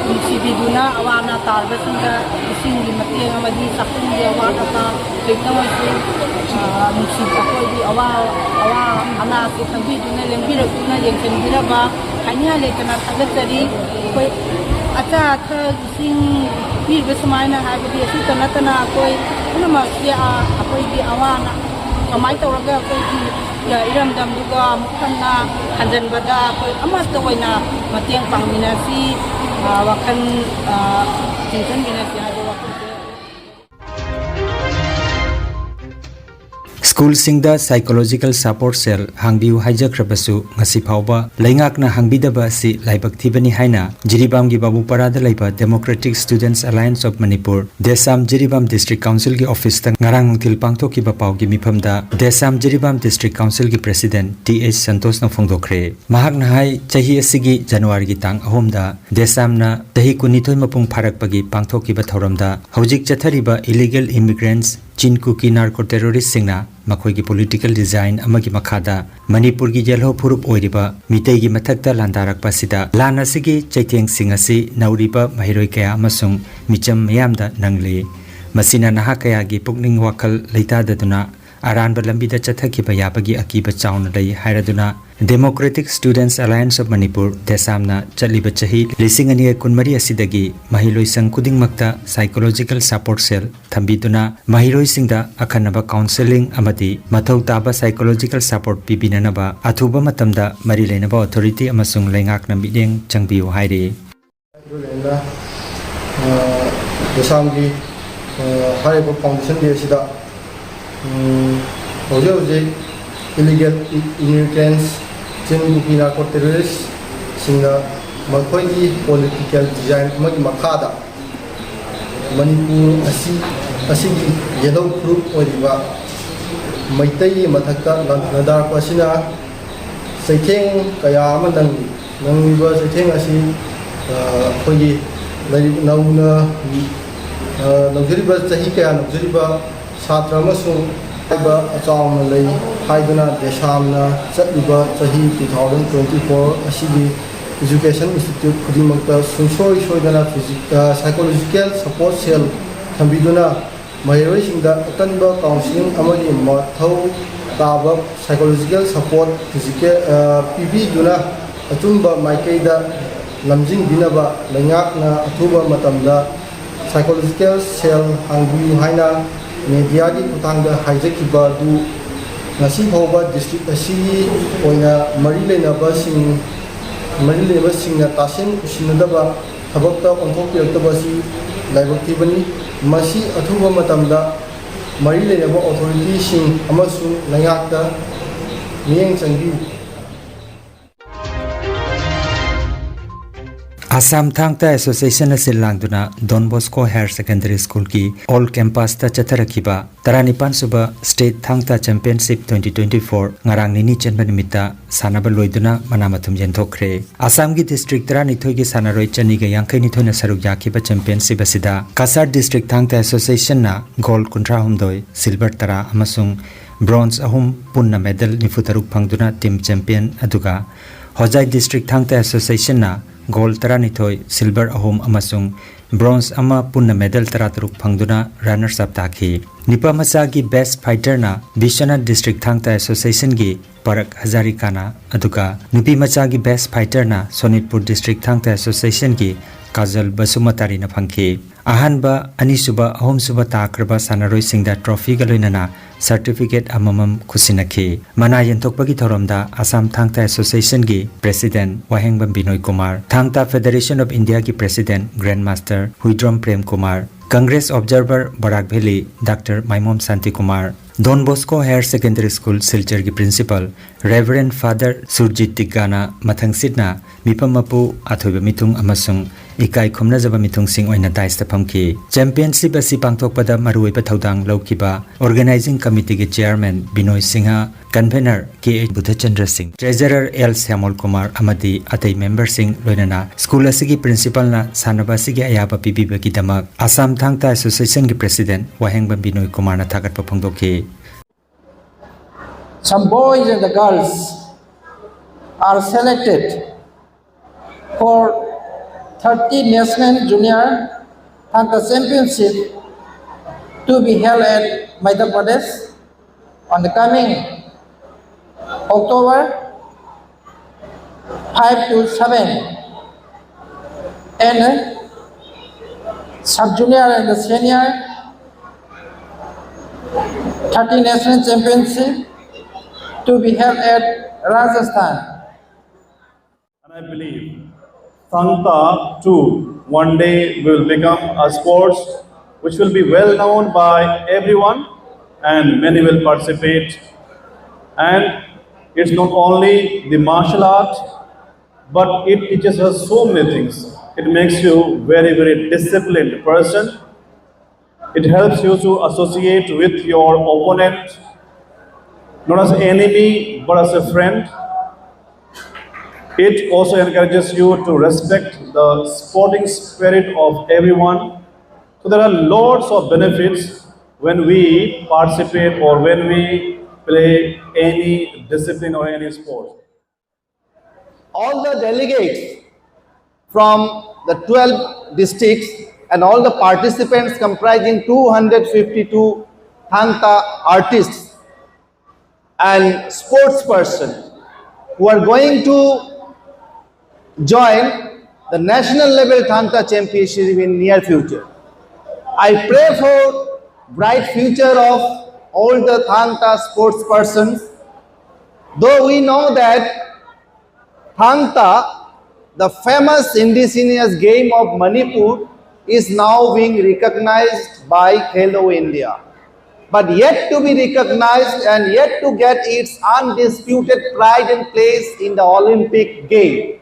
ꯅꯨꯡꯁꯤꯕꯤꯗꯨꯅ ꯑꯋꯥ ꯑꯅꯥ ꯇꯥꯔꯕꯁꯤꯡꯗ ꯏꯁꯤꯡꯒꯤ ꯃꯇꯦꯡ ꯑꯃꯗꯤ ꯆꯥꯛꯈꯨꯝꯒꯤ ꯑꯋꯥꯠ ꯑꯄꯥ ꯈꯤꯇꯪ ꯑꯣꯏꯁꯨ, ꯑ, ꯅꯨꯡꯁꯤ-, ꯑꯩꯈꯣꯏꯒꯤ ꯑꯋꯥ, ꯑꯋꯥ ꯑꯅꯥꯁꯦ ꯈꯪꯕꯤꯗꯨꯅ ꯂꯦꯡꯕꯤꯔꯛꯇꯨꯅ ꯌꯦꯡꯁꯤꯟꯕꯤꯔꯕ ꯍꯥꯏꯅꯤꯡꯉꯥꯏ ꯂꯩꯇꯅ ꯊꯥꯒꯠꯆꯔꯤ꯫ ꯑꯩꯈꯣꯏ ꯑꯆꯥ ꯑꯊꯛ ꯏꯁꯤꯡ ꯄꯤꯔꯤꯕ ꯁꯨꯃꯥꯏꯅ ꯍꯥꯏꯕꯗꯤ ꯑꯁꯤꯇ ꯅꯠꯇꯅ ꯑꯩꯈꯣꯏ ꯄꯨꯝꯅꯃꯛꯁꯦ, ꯑ, ꯑꯩꯈꯣꯏꯒꯤ ꯑꯋꯥ ꯑꯅꯥ ꯀꯃꯥꯏꯅ ꯇꯧꯔꯒ ꯑꯩꯈꯣꯏꯒꯤ ꯏꯔꯝꯗꯝꯗꯨꯒ ꯑꯃꯨꯛ ꯍꯟꯅ ꯍꯟꯖꯟꯕꯗ ꯑꯩꯈꯣꯏ ꯑꯃꯠꯇ ꯑꯣꯏꯅ ꯃꯇꯦꯡ ꯄꯥꯡꯃꯤꯟꯅꯁꯤ, ꯑ, ꯋꯥꯈꯜ, ꯑ, ꯆꯤꯡꯁꯤꯟꯃꯤꯟꯅꯁꯤ ꯍꯥꯏꯕ ꯋꯥꯐꯝꯁꯦ꯫ ꯁ꯭ꯀꯨꯜꯁꯤꯡꯗ psychological support cell ꯍꯥꯡꯕꯤꯌꯨ ꯍꯥꯏꯖꯈ꯭ꯔꯕꯁꯨ, ꯉꯁꯤ ꯐꯥꯎꯕ ꯂꯩꯉꯥꯛꯅ ꯍꯥꯡꯕꯤꯗꯕ ꯑꯁꯤ ꯂꯥꯏꯕꯛ ꯊꯤꯕꯅꯤ ꯍꯥꯏꯅ ꯖꯤꯔꯤꯕꯥꯝꯒꯤ ꯕꯥꯕꯨꯄꯥꯔꯥꯗ ꯂꯩꯕ Democratic Students Alliance of Manipur, ꯗꯦꯁꯥꯝ Jiribam District Councilꯒꯤ officeꯇ ꯉꯔꯥꯡ ꯅꯨꯡꯊꯤꯜ ꯄꯥꯡꯊꯣꯛꯈꯤꯕ ꯄꯥꯎꯒꯤ ꯃꯤꯐꯝꯗ ꯗꯦꯁꯥꯝ ꯖꯤꯔꯤꯕꯥꯝ District Councilꯒꯤ President ꯇꯤ ꯑꯩꯆ ꯁꯟꯇꯣꯁꯅ ꯐꯣꯡꯗꯣꯛꯈ꯭ꯔꯦ꯫ ꯃꯍꯥꯛꯅ ꯍꯥꯏ, ꯆꯍꯤ ꯑꯁꯤꯒꯤ ꯖꯅꯋꯥꯔꯤꯒꯤ ꯇꯥꯡ ꯑꯍꯨꯝꯗ ꯗꯦꯁꯥꯝꯅ ꯆꯍꯤ ꯀꯨꯟꯅꯤꯊꯣꯏ ꯃꯄꯨꯡ ꯐꯥꯔꯛꯄꯒꯤ ꯄꯥꯡꯊꯣꯛꯈꯤꯕ ꯊꯧꯔꯝꯗ ꯍꯧꯖꯤꯛ ꯆꯠꯊꯔꯤꯕ illegal immigrants ꯆꯤꯟ ꯀꯨꯀꯤ ꯅꯥꯔꯀꯣ ꯇꯦꯔꯣꯔꯤꯁꯁꯤꯡꯅ ꯃꯈꯣꯏꯒꯤ ꯄꯣꯂꯤꯇꯤꯀꯦꯜ ꯗꯤꯖꯥꯏꯟ ꯑꯃꯒꯤ ꯃꯈꯥꯗ ꯃꯅꯤꯄꯨꯔꯒꯤ ꯌꯦꯜꯍꯧ ꯐꯨꯔꯨꯞ ꯑꯣꯏꯔꯤꯕ ꯃꯤꯇꯩꯒꯤ ꯃꯊꯛꯇ ꯂꯥꯟꯗꯥꯔꯛꯄ ꯑꯁꯤꯗ ꯂꯥꯟ ꯑꯁꯤꯒꯤ ꯆꯩꯊꯦꯡꯁꯤꯡ ꯑꯁꯤ ꯅꯧꯔꯤꯕ ꯃꯍꯩꯔꯣꯏ ꯀꯌꯥ ꯑꯃꯁꯨꯡ ꯃꯤꯆꯝ ꯃꯤꯌꯥꯝꯗ ꯅꯪꯂꯤ꯫ ꯃꯁꯤꯅ ꯅꯍꯥ ꯀꯌꯥꯒꯤ ꯄꯨꯛꯅꯤꯡ ꯋꯥꯈꯜ ꯂꯩꯇꯥꯗꯗꯨꯅ ꯑꯔꯥꯟꯕ ꯂꯝꯕꯤꯗ ꯆꯠꯊꯈꯤꯕ ꯌꯥꯕꯒꯤ ꯑꯀꯤꯕ ꯆꯥꯎꯅ ꯂꯩ ꯍꯥꯏꯔꯗꯨꯅ, Democratic Students Alliance of Manipur, ꯗꯦꯁꯥꯝꯅ ꯆꯠꯂꯤꯕ ꯆꯍꯤ ꯂꯤꯁꯤꯡ ꯑꯅꯤ ꯀꯨꯟꯃꯔꯤ ꯑꯁꯤꯗꯒꯤ ꯃꯍꯩꯂꯣꯏꯁꯪ ꯈꯨꯗꯤꯡꯃꯛꯇ psychological support cell ꯊꯝꯕꯤꯗꯨꯅ ꯃꯍꯩꯔꯣꯏꯁꯤꯡꯗ ꯑꯈꯟꯅꯕ counselling ꯑꯃꯗꯤ ꯃꯊꯧ ꯇꯥꯕ psychological support ꯄꯤꯕꯤꯅꯅꯕ ꯑꯊꯨꯕ ꯃꯇꯝꯗ ꯃꯔꯤ ꯂꯩꯅꯕ authority ꯑꯃꯁꯨꯡ ꯂꯩꯉꯥꯛꯅ ꯃꯤꯠꯌꯦꯡ ꯆꯪꯕꯤꯌꯨ ꯍꯥꯏꯔꯤ꯫ ꯂꯣꯏꯅꯅ, ꯑ, ꯗꯦꯁꯥꯝꯒꯤ, ꯑ, ꯍꯥꯏꯔꯤꯕ foundation day ꯑꯁꯤꯗ, ꯎꯝ, ꯍꯧꯖꯤꯛ ꯍꯧꯖꯤꯛ illegal immigrants, ꯆꯤꯟ ꯀꯨꯀꯤ ꯅꯥꯔꯀꯣ ꯇꯦꯔꯣꯔꯤꯁꯁꯤꯡꯅ ꯃꯈꯣꯏꯒꯤ ꯄꯣꯂꯤꯇꯤꯀꯦꯜ ꯗꯤꯖꯥꯏꯟ ꯑꯃꯒꯤ ꯃꯈꯥꯗ ꯃꯅꯤꯄꯨꯔ ꯑꯁꯤ, ꯑꯁꯤꯒꯤ ꯌꯦꯜꯍꯧ ꯐꯨꯔꯨꯞ ꯑꯣꯏꯔꯤꯕ ꯃꯩꯇꯩꯒꯤ ꯃꯊꯛꯇ ꯂꯥꯟꯗꯥꯔꯛꯄ ꯑꯁꯤꯅ ꯆꯩꯊꯦꯡ ꯀꯌꯥ ꯑꯃ ꯅꯪꯂꯤ꯫ ꯅꯪꯂꯤꯕ ꯆꯩꯊꯦꯡ ꯑꯁꯤ, ꯑ, ꯑꯩꯈꯣꯏꯒꯤ ꯂꯥꯏꯔꯤꯛ ꯅꯧꯅ, ꯑ, ꯂꯧꯖꯔꯤꯕ, ꯆꯍꯤ ꯀꯌꯥ ꯂꯧꯖꯔꯤꯕ ꯁꯥꯇ꯭ꯔ ꯑꯃꯁꯨꯡ ꯍꯥꯏꯕ ꯑꯆꯥꯎꯅ ꯂꯩ ꯍꯥꯏꯗꯨꯅ ꯗꯦꯁꯥꯝꯅ ꯆꯠꯂꯤꯕ ꯆꯍꯤ two thousand twenty four ꯑꯁꯤꯒꯤ education institute ꯈꯨꯗꯤꯡꯃꯛꯇ ꯁꯨꯡꯁꯣꯏ ꯁꯣꯏꯗꯅ physi-, ꯑ, psychological support cell ꯊꯝꯕꯤꯗꯨꯅ ꯃꯍꯩꯔꯣꯏꯁꯤꯡꯗ ꯑꯀꯟꯕ counselling ꯑꯃꯗꯤ ꯃꯊꯧ ꯇꯥꯕ psychological support physical, ꯑ, ꯄꯤꯕꯤꯗꯨꯅ ꯑꯆꯨꯝꯕ ꯃꯥꯏꯀꯩꯗ ꯂꯝꯖꯤꯡꯕꯤꯅꯕ ꯂꯩꯉꯥꯛꯅ ꯑꯊꯨꯕ ꯃꯇꯝꯗ psychological cell ꯍꯥꯡꯕꯤꯌꯨ ꯍꯥꯏꯅ mediaꯒꯤ ꯈꯨꯠꯊꯥꯡꯗ ꯍꯥꯏꯖꯈꯤꯕ ꯑꯗꯨ ꯉꯁꯤ ꯐꯥꯎꯕ district ꯑꯁꯤꯒꯤ ꯑꯣꯏꯅ ꯃꯔꯤ ꯂꯩꯅꯕꯁꯤꯡ, ꯃꯔꯤ ꯂꯩꯅꯕꯁꯤꯡꯅ ꯇꯥꯁꯤꯟ ꯎꯁꯤꯟꯅꯗꯕ ꯊꯕꯛꯇ ꯑꯣꯟꯊꯣꯛꯄꯤꯔꯛꯇꯕ ꯑꯁꯤ ꯂꯥꯏꯕꯛ ꯊꯤꯕꯅꯤ꯫ ꯃꯁꯤ ꯑꯊꯨꯕ ꯃꯇꯝꯗ ꯃꯔꯤ ꯂꯩꯅꯕ authorityꯁꯤꯡ ꯑꯃꯁꯨꯡ ꯂꯩꯉꯥꯛꯇ ꯃꯤꯠꯌꯦꯡ ꯆꯪꯕꯤꯌꯨ꯫ ꯑꯁꯥꯝ ꯊꯥꯡ ꯇꯥ ꯑꯦꯁꯣꯁꯤꯌꯦꯁꯟꯅ ꯁꯤꯜ ꯂꯥꯡꯗꯨꯅ ꯗꯣꯟ ꯕꯣꯁꯀꯣ ꯍꯥꯌꯔ ꯁꯦꯀꯦꯟꯗꯔꯤ ꯁ꯭ꯀꯨꯜꯒꯤ ꯑꯣꯜ ꯀꯦꯝꯄꯁꯇ ꯆꯠꯊꯔꯛꯈꯤꯕ ꯇꯔꯥꯅꯤꯄꯥꯟ ꯁꯨꯕ ꯁ꯭ꯇꯦꯠ ꯊꯥꯡ ꯇꯥ ꯆꯦꯝꯄꯤꯌꯟꯁꯤꯞ twenty twenty four ꯉꯔꯥꯡ ꯅꯤꯅꯤ ꯆꯟꯕ ꯅꯨꯃꯤꯠꯇ ꯁꯥꯟꯅꯕ ꯂꯣꯏꯗꯨꯅ ꯃꯅꯥ ꯃꯊꯨꯝ ꯌꯦꯟꯊꯣꯛꯈ꯭ꯔꯦ꯫ ꯑꯁꯥꯝꯒꯤ ꯗꯤꯁꯇ꯭ꯔꯤꯛ ꯇꯔꯥꯅꯤꯊꯣꯏꯒꯤ ꯁꯥꯟꯅꯔꯣꯏ ꯆꯅꯤꯒ ꯌꯥꯡꯈꯩ ꯅꯤꯊꯣꯏꯅ ꯁꯔꯨꯛ ꯌꯥꯈꯤꯕ ꯆꯦꯝꯄꯤꯌꯟꯁꯤꯞ ꯑꯁꯤꯗ ꯀꯁꯥꯔ ꯗꯤꯁꯇ꯭ꯔꯤꯛ ꯊꯥꯡ ꯇꯥ ꯑꯦꯁꯣꯁꯤꯌꯦꯁꯟꯅ ꯒꯣꯜ ꯀꯨꯟꯊ꯭ꯔꯥ ꯍꯨꯝꯗꯣꯏ, ꯁꯤꯜꯚꯔ ꯇꯔꯥ ꯑꯃꯁꯨꯡ ꯕ꯭ꯔꯣꯟꯖ ꯑꯍꯨꯝ, ꯄꯨꯟꯅ ꯃꯦꯗꯜ ꯅꯤꯐꯨ ꯇꯔꯨꯛ ꯐꯪꯗꯨꯅ ꯇꯤꯝ ꯆꯦꯝꯄꯤꯌꯟ, ꯑꯗꯨꯒ ꯍꯣꯖꯥꯏ ꯗꯤꯁꯇ꯭ꯔꯤꯛ ꯊꯥꯡ ꯇꯥ ꯑꯦꯁꯣꯁꯤꯌꯦꯁꯟꯅ ꯒꯣꯜ ꯇꯔꯥꯅꯤꯊꯣꯏ, ꯁꯤꯜꯚꯔ ꯑꯍꯨꯝ ꯑꯃꯁꯨꯡ ꯕ꯭ꯔꯣꯟꯖ ꯑꯃ, ꯄꯨꯟꯅ ꯃꯦꯗꯜ ꯇꯔꯥꯇꯔꯨꯛ ꯐꯪꯗꯨꯅ ꯔꯅꯔꯁ ꯑꯞ ꯇꯥꯈꯤ꯫ ꯅꯨꯄꯥ ꯃꯆꯥꯒꯤ ꯕꯦꯁ꯭ꯠ ꯐꯥꯏꯇꯔꯅ ꯕꯤꯁ꯭ꯋꯅꯥꯊ ꯗꯤꯁꯇ꯭ꯔꯤꯛ ꯊꯥꯡ ꯇꯥ ꯑꯦꯁꯣꯁꯤꯌꯦꯁꯟꯒꯤ ꯄꯔꯛ ꯍꯖꯥꯔꯤꯀꯥꯅ, ꯑꯗꯨꯒ ꯅꯨꯄꯤ ꯃꯆꯥꯒꯤ ꯕꯦꯁ꯭ꯠ ꯐꯥꯏꯇꯔꯅ ꯁꯣꯅꯤꯠꯄꯨꯔ ꯗꯤꯁꯇ꯭ꯔꯤꯛ ꯊꯥꯡ ꯇꯥ ꯑꯦꯁꯣꯁꯤꯌꯦꯁꯟꯒꯤ ꯀꯥꯖꯜ ꯕꯁꯨꯃꯇꯥꯔꯤꯅ ꯐꯪꯈꯤ꯫ ꯑꯍꯥꯟꯕ, ꯑꯅꯤꯁꯨꯕ, ꯑꯍꯨꯝꯁꯨꯕ ꯇꯥꯈ꯭ꯔꯕ ꯁꯥꯟꯅꯔꯣꯏꯁꯤꯡꯗ ꯇ꯭ꯔꯣꯐꯤꯒ ꯂꯣꯏꯅꯅ ꯁꯔꯇꯤꯐꯤꯀꯦꯠ ꯑꯃꯃꯝ ꯈꯨꯠꯁꯤꯟꯅꯈꯤ꯫ ꯃꯅꯥ ꯌꯦꯟꯊꯣꯛꯄꯒꯤ ꯊꯧꯔꯝꯗ ꯑꯁꯥꯝ ꯊꯥꯡ ꯇꯥ ꯑꯦꯁꯣꯁꯤꯌꯦꯁꯟꯒꯤ president Wahengbam ꯕꯤꯅꯣꯏ Kumar, Thang Ta federation of ꯏꯟꯗꯤꯌꯥꯒꯤ president grand master Huidrom Prem Kumar, Congress observer Barak valley doctor Maimom Shanti Kumar, Don Bosco higher secondary school ꯁꯤꯜꯆꯔꯒꯤ ꯄ꯭ꯔꯤꯟꯁꯤꯄꯥꯜ ꯔꯦꯚꯔꯦꯟ ꯐꯥꯗꯔ ꯁꯨꯔꯖꯤꯠ ꯇꯤꯛꯀꯥꯅ ꯃꯊꯪꯁꯤꯠꯅ ꯃꯤꯐꯝ ꯃꯄꯨ, ꯑꯊꯣꯏꯕ ꯃꯤꯊꯨꯡ ꯑꯃꯁꯨꯡ ꯏꯀꯥꯏ ꯈꯨꯝꯅꯖꯕ ꯃꯤꯊꯨꯡꯁꯤꯡ ꯑꯣꯏꯅ ꯗꯥꯏꯁꯇ ꯐꯝꯈꯤ꯫ ꯆꯦꯝꯄꯤꯌꯟꯁꯤꯞ ꯑꯁꯤ ꯄꯥꯡꯊꯣꯛꯄꯗ ꯃꯔꯨꯑꯣꯏꯕ ꯊꯧꯗꯥꯡ ꯂꯧꯈꯤꯕ ꯑꯣꯔꯒꯅꯥꯏꯖꯤꯡ ꯀꯃꯤꯇꯤꯒꯤ ꯆꯤꯌꯥꯔꯃꯦꯟ ꯕꯤꯅꯣꯏ ꯁꯤꯡꯍ, ꯀꯟꯚꯦꯅꯔ ꯀꯦ ꯑꯩꯆ ꯕꯨꯙꯆꯟꯗ꯭ꯔ ꯁꯤꯡ, ꯇ꯭ꯔꯦꯖꯔꯔ ꯑꯦꯜ ꯁ꯭ꯌꯥꯃꯣꯜ ꯀꯨꯃꯥꯔ ꯑꯃꯗꯤ ꯑꯇꯩ ꯃꯦꯝꯕꯔꯁꯤꯡ, ꯂꯣꯏꯅꯅ ꯁ꯭ꯀꯨꯜ ꯑꯁꯤꯒꯤ ꯄ꯭ꯔꯤꯟꯁꯤꯄꯥꯜꯅ ꯁꯥꯟꯅꯕ ꯑꯁꯤꯒꯤ ꯑꯌꯥꯕ ꯄꯤꯕꯤꯕꯒꯤꯗꯃꯛ ꯑꯁꯥꯝ ꯊꯥꯡ ꯇꯥ ꯑꯦꯁꯣꯁꯤꯌꯦꯁꯟꯒꯤ ꯄ꯭ꯔꯦꯁꯤꯗꯦꯟꯠ ꯋꯥꯍꯦꯡꯕꯝ ꯕꯤꯅꯣꯏ ꯀꯨꯃꯥꯔꯅ ꯊꯥꯒꯠꯄ ꯐꯣꯡꯗꯣꯛꯈꯤ꯫ Some boys and the girls are selected for thirty National Junior Thang Ta Championship to be held at Madhya Pradesh on the coming October five to seven, and sub junior and the senior thirty National Championship to be held at Rajasthan. And I believe Thang Ta too one day will become a sports which will be well known by everyone and many will participate. And it's not only the martial art, but it teaches us so many things. It makes you very, very disciplined person. It helps you to associate with your opponent, not as an enemy, but as a friend. It also encourages you to respect the sporting spirit of everyone. So there are lots of benefits when we participate or when we play any discipline or any sport. All the delegates from the twelve districts and all the participants comprising two hundred fifty-two Thangta artists and sports person who are going to join the national level Thangta championship in near future. I pray for bright future of all the Thangta sports persons. Though we know that Thangta, the famous indigenous game of Manipur, is now being recognized by Khelo India, but yet to be recognized and yet to get its undisputed pride and place in the Olympic game.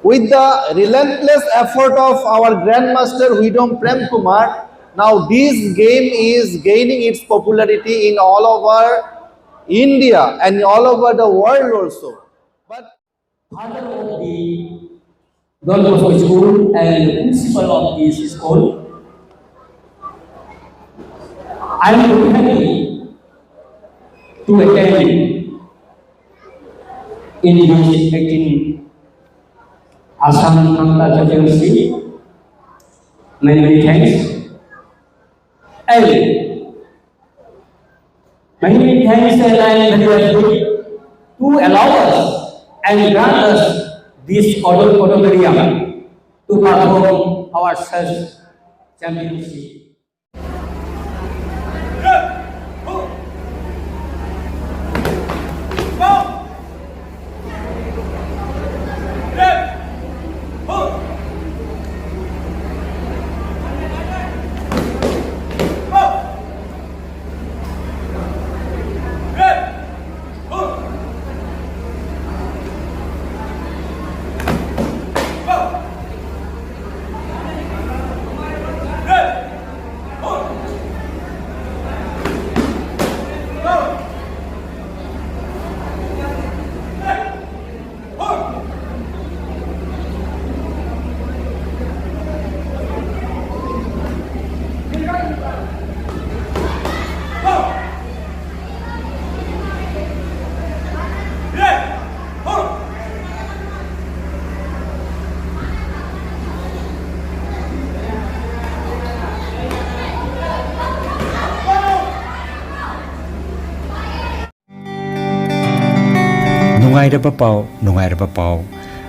With the relentless effort of our Grandmaster Widom Prem Kumar, now this game is gaining its popularity in all over India and all over the world also. But father of the Don Bosco School and the principal of this school, I am very happy to attend in this eighteen Assam Thangta Championship. Many, many thanks. And many, many thanks, and I am very happy to allow us and grant us this auditorium to perform our such championship. ꯅꯨꯡꯉꯥꯏꯔꯕ ꯄꯥꯎ, ꯅꯨꯡꯉꯥꯏꯔꯕ ꯄꯥꯎ꯫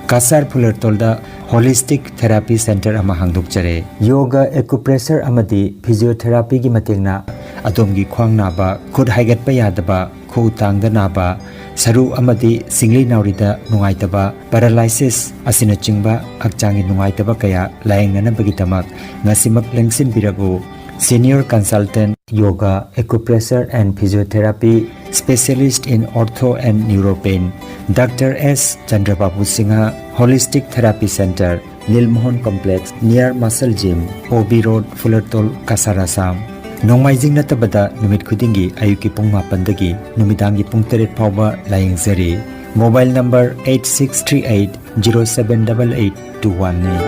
Cachar ꯐꯨꯂꯔꯇꯣꯜꯗ Holistic Therapy Center ꯑꯃ ꯍꯥꯡꯗꯣꯛꯆꯔꯦ꯫ ꯌꯣꯒ, acupressure ꯑꯃꯗꯤ physiotherapyꯒꯤ ꯃꯇꯦꯡꯅ ꯑꯗꯣꯝꯒꯤ ꯈ꯭ꯋꯥꯡ ꯅꯥꯕ, ꯈꯨꯠ ꯍꯥꯏꯒꯠꯄ ꯌꯥꯗꯕ, ꯈꯨꯎ ꯇꯥꯡꯗ ꯅꯥꯕ, ꯁꯔꯨ ꯑꯃꯗꯤ ꯁꯤꯡꯂꯤ ꯅꯥꯎꯔꯤꯗ ꯅꯨꯡꯉꯥꯏꯇꯕ, paralysis ꯑꯁꯤꯅꯆꯤꯡꯕ ꯍꯛꯆꯥꯡꯒꯤ ꯅꯨꯡꯉꯥꯏꯇꯕ ꯀꯌꯥ ꯂꯥꯌꯦꯡꯅꯅꯕꯒꯤꯗꯃꯛ ꯉꯁꯤꯃꯛ ꯂꯦꯡꯁꯤꯟꯕꯤꯔꯛꯎ꯫ Senior Consultant Yoga, Acupressure and Physiotherapy, Specialist in Ortho and Neuropain, Doctor S Chandrababu Singha, Holistic Therapy Center, Nilmohan Complex, near Muscle Gym, O B Road, Fulartol, Kasar, Assam. ꯅꯣꯡꯃꯥꯏꯖꯤꯡ ꯅꯠꯇꯕꯗ ꯅꯨꯃꯤꯠ ꯈꯨꯗꯤꯡꯒꯤ ꯑꯌꯨꯛꯀꯤ ꯄꯨꯡ ꯃꯥꯄꯟꯗꯒꯤ ꯅꯨꯃꯤꯗꯥꯡꯒꯤ ꯄꯨꯡ ꯇꯔꯦꯠ ꯐꯥꯎꯕ ꯂꯥꯌꯦꯡꯖꯔꯤ꯫ Mobile number eight six three eight zero seven double eight two one ꯅꯤ꯫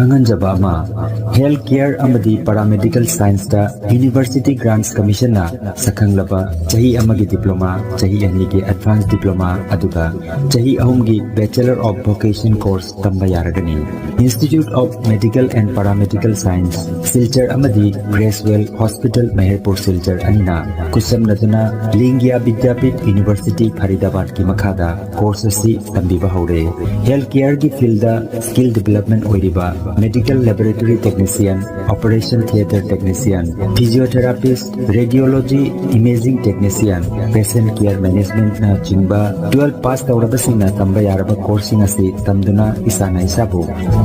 ꯈꯪꯍꯟꯖꯕ ꯑꯃ, health care ꯑꯃꯗꯤ paramedical scienceꯇ University Grants Commissionꯅ ꯁꯛꯈꯪꯂꯕ ꯆꯍꯤ ꯑꯃꯒꯤ diploma, ꯆꯍꯤ ꯑꯅꯤꯒꯤ advanced diploma, ꯑꯗꯨꯒ ꯆꯍꯤ ꯑꯍꯨꯝꯒꯤ Bachelor of Vocation course ꯇꯝꯕ ꯌꯥꯔꯒꯅꯤ꯫ Institute of Medical and Paramedical Science, Silchar ꯑꯃꯗꯤ Creswell Hospital, ꯃꯍꯦꯔꯄꯨꯔ, ꯁꯤꯜꯆꯔ ꯑꯅꯤꯅ ꯈꯨꯠꯁꯝꯅꯗꯨꯅ ꯂꯤꯡꯒ꯭ꯌꯥ ꯕꯤꯗ꯭ꯌꯥꯄꯤꯊ University, ꯐꯔꯤꯗꯥꯕꯥꯗꯀꯤ ꯃꯈꯥꯗ course ꯑꯁꯤ ꯇꯝꯕꯤꯕ ꯍꯧꯔꯦ꯫ Health careꯒꯤ fieldꯗ skill development ꯑꯣꯏꯔꯤꯕ medical laboratory technician, operation theatre technician, physiotherapist, radiology imaging technician, patient care managementꯅ ꯆꯤꯡꯕ twelve pass ꯇꯧꯔꯕꯁꯤꯡꯅ ꯇꯝꯕ ꯌꯥꯔꯕ courseꯁꯤꯡ ꯑꯁꯤ ꯇꯝꯗꯨꯅ ꯏꯁꯥꯅ ꯏꯁꯥꯕꯨ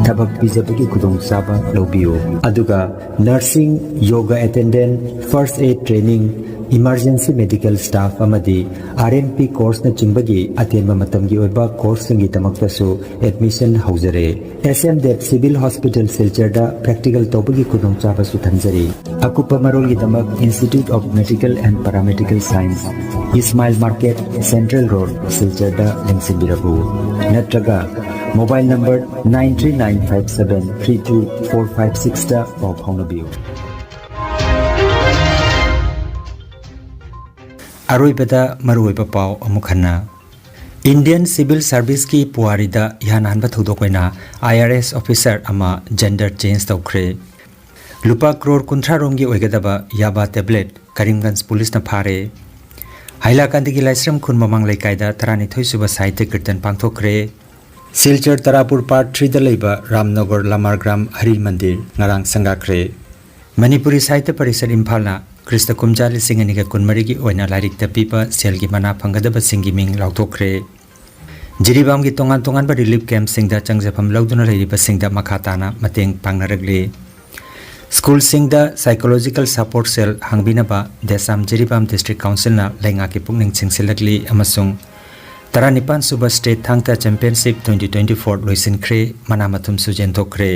ꯊꯕꯛ ꯄꯤꯖꯕꯒꯤ ꯈꯨꯗꯣꯡꯆꯥꯕ ꯂꯧꯕꯤꯌꯨ꯫ ꯑꯗꯨꯒ nursing, yoga attendant, first aid training, emergency medical staff ꯑꯃꯗꯤ R M P courseꯅꯆꯤꯡꯕꯒꯤ ꯑꯇꯦꯟꯕ ꯃꯇꯝꯒꯤ ꯑꯣꯏꯕ courseꯁꯤꯡꯒꯤꯗꯃꯛꯇꯁꯨ admission ꯍꯧꯖꯔꯦ꯫ S M Dev Civil Hospital ꯁꯤꯜꯆꯔꯗ practical ꯇꯧꯕꯒꯤ ꯈꯨꯗꯣꯡꯆꯥꯕꯁꯨ ꯊꯝꯖꯔꯤ꯫ ꯑꯀꯨꯞꯄ ꯃꯔꯣꯜꯒꯤꯗꯃꯛ Institute of Medical and Paramedical Science, Ismail Market, Central Road, ꯁꯤꯜꯆꯔꯗ ꯂꯦꯡꯁꯤꯟꯕꯤꯔꯛꯎ꯫ ꯅꯠꯇ꯭ꯔꯒ mobile number nine three nine five seven three two four five sixꯇ ꯄꯥꯎ ꯐꯥꯎꯅꯕꯤꯌꯨ꯫ ꯑꯔꯣꯏꯕꯗ ꯃꯔꯨꯑꯣꯏꯕ ꯄꯥꯎ ꯑꯃꯨꯛ ꯍꯟꯅ꯫ Indian Civil Serviceꯀꯤ ꯄꯨꯋꯥꯔꯤꯗ ꯏꯍꯥꯟ ꯍꯥꯟꯕ ꯊꯧꯗꯣꯛ ꯑꯣꯏꯅ I R S officer ꯑꯃ gender change ꯇꯧꯈ꯭ꯔꯦ꯫ ꯂꯨꯄꯥ ꯀ꯭ꯔꯣꯔ ꯀꯨꯟꯊ꯭ꯔꯥ ꯔꯣꯝꯒꯤ ꯑꯣꯏꯒꯗꯕ ꯌꯥꯕꯥ tablet ꯀꯔꯤꯝꯒꯟꯖ ꯄꯨꯂꯤꯁꯅ ꯐꯥꯔꯦ꯫ ꯍꯥꯏꯂꯥꯀꯥꯟꯗꯒꯤ ꯂꯥꯏꯁ꯭ꯔꯝ ꯈꯨꯟ ꯃꯃꯥꯡ ꯂꯩꯀꯥꯏꯗ ꯇꯔꯥꯅꯤꯊꯣꯏ ꯁꯨꯕ ꯁꯥꯍꯤꯇ꯭ꯌ ꯀꯤꯔꯇꯟ ꯄꯥꯡꯊꯣꯛꯈ꯭ꯔꯦ꯫ ꯁꯤꯜꯆꯔ ꯇꯔꯥꯄꯨꯔ ꯄꯥꯔꯠ ꯊ꯭ꯔꯤꯗ ꯂꯩꯕ ꯔꯥꯝꯅꯒꯔ ꯂꯃꯥꯔꯒ꯭ꯔꯥꯝ ꯍꯔꯤ ꯃꯟꯗꯤꯔ ꯉꯔꯥꯡ ꯁꯪꯒꯥꯈ꯭ꯔꯦ꯫ ꯃꯅꯤꯄꯨꯔꯤ ꯁꯥꯍꯤꯇ꯭ꯌ ꯄꯔꯤꯁꯠ ꯏꯝꯐꯥꯜꯅ ꯈ꯭ꯔꯤꯁꯇ ꯀꯨꯝꯖꯥ ꯂꯤꯁꯤꯡ ꯑꯅꯤꯒ ꯀꯨꯟꯃꯔꯤꯒꯤ ꯑꯣꯏꯅ ꯂꯥꯏꯔꯤꯛꯇ ꯄꯤꯕ ꯁꯦꯜꯒꯤ ꯃꯅꯥ ꯐꯪꯒꯗꯕꯁꯤꯡꯒꯤ ꯃꯤꯡ ꯂꯥꯎꯊꯣꯛꯈ꯭ꯔꯦ꯫ ꯖꯤꯔꯤꯕꯥꯝꯒꯤ ꯇꯣꯉꯥꯟ ꯇꯣꯉꯥꯟꯕ ꯔꯤꯂꯤꯐ ꯀꯦꯝꯞꯁꯤꯡꯗ ꯆꯪꯖꯐꯝ ꯂꯧꯗꯨꯅ ꯂꯩꯔꯤꯕꯁꯤꯡꯗ ꯃꯈꯥ ꯇꯥꯅ ꯃꯇꯦꯡ ꯄꯥꯡꯅꯔꯛꯂꯤ꯫ ꯁ꯭ꯀꯨꯜꯁꯤꯡꯗ ꯁꯥꯏꯀꯣꯂꯣꯖꯤꯀꯦꯜ ꯁꯄꯣꯔꯠ ꯁꯦꯜ ꯍꯥꯡꯕꯤꯅꯕ ꯗꯦꯁꯥꯝ ꯖꯤꯔꯤꯕꯥꯝ ꯗꯤꯁꯇ꯭ꯔꯤꯛ ꯀꯥꯎꯟꯁꯤꯜꯅ ꯂꯩꯉꯥꯛꯀꯤ ꯄꯨꯛꯅꯤꯡ ꯆꯤꯡꯁꯤꯜꯂꯛꯂꯤ ꯑꯃꯁꯨꯡ ꯇꯔꯥꯅꯤꯄꯥꯟ ꯁꯨꯕ ꯁ꯭ꯇꯦꯠ ꯊꯥꯡ ꯇꯥ ꯆꯦꯝꯄꯤꯌꯟꯁꯤꯞ ꯇ꯭ꯋꯦꯟꯇꯤ ꯇ꯭ꯋꯦꯟꯇꯤ ꯐꯣꯔ ꯂꯣꯏꯁꯤꯟꯈ꯭ꯔꯦ, ꯃꯅꯥ ꯃꯊꯨꯝꯁꯨ ꯌꯦꯟꯊꯣꯛꯈ꯭ꯔꯦ꯫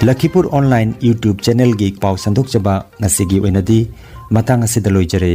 ꯂꯈꯤꯄꯨꯔ ꯑꯣꯟꯂꯥꯏꯟ YouTube ꯆꯦꯅꯦꯜꯒꯤ ꯄꯥꯎ ꯁꯟꯗꯣꯛꯆꯕ ꯉꯁꯤꯒꯤ ꯑꯣꯏꯅꯗꯤ ꯃꯇꯥꯡ ꯑꯁꯤꯗ ꯂꯣꯏꯖꯔꯦ꯫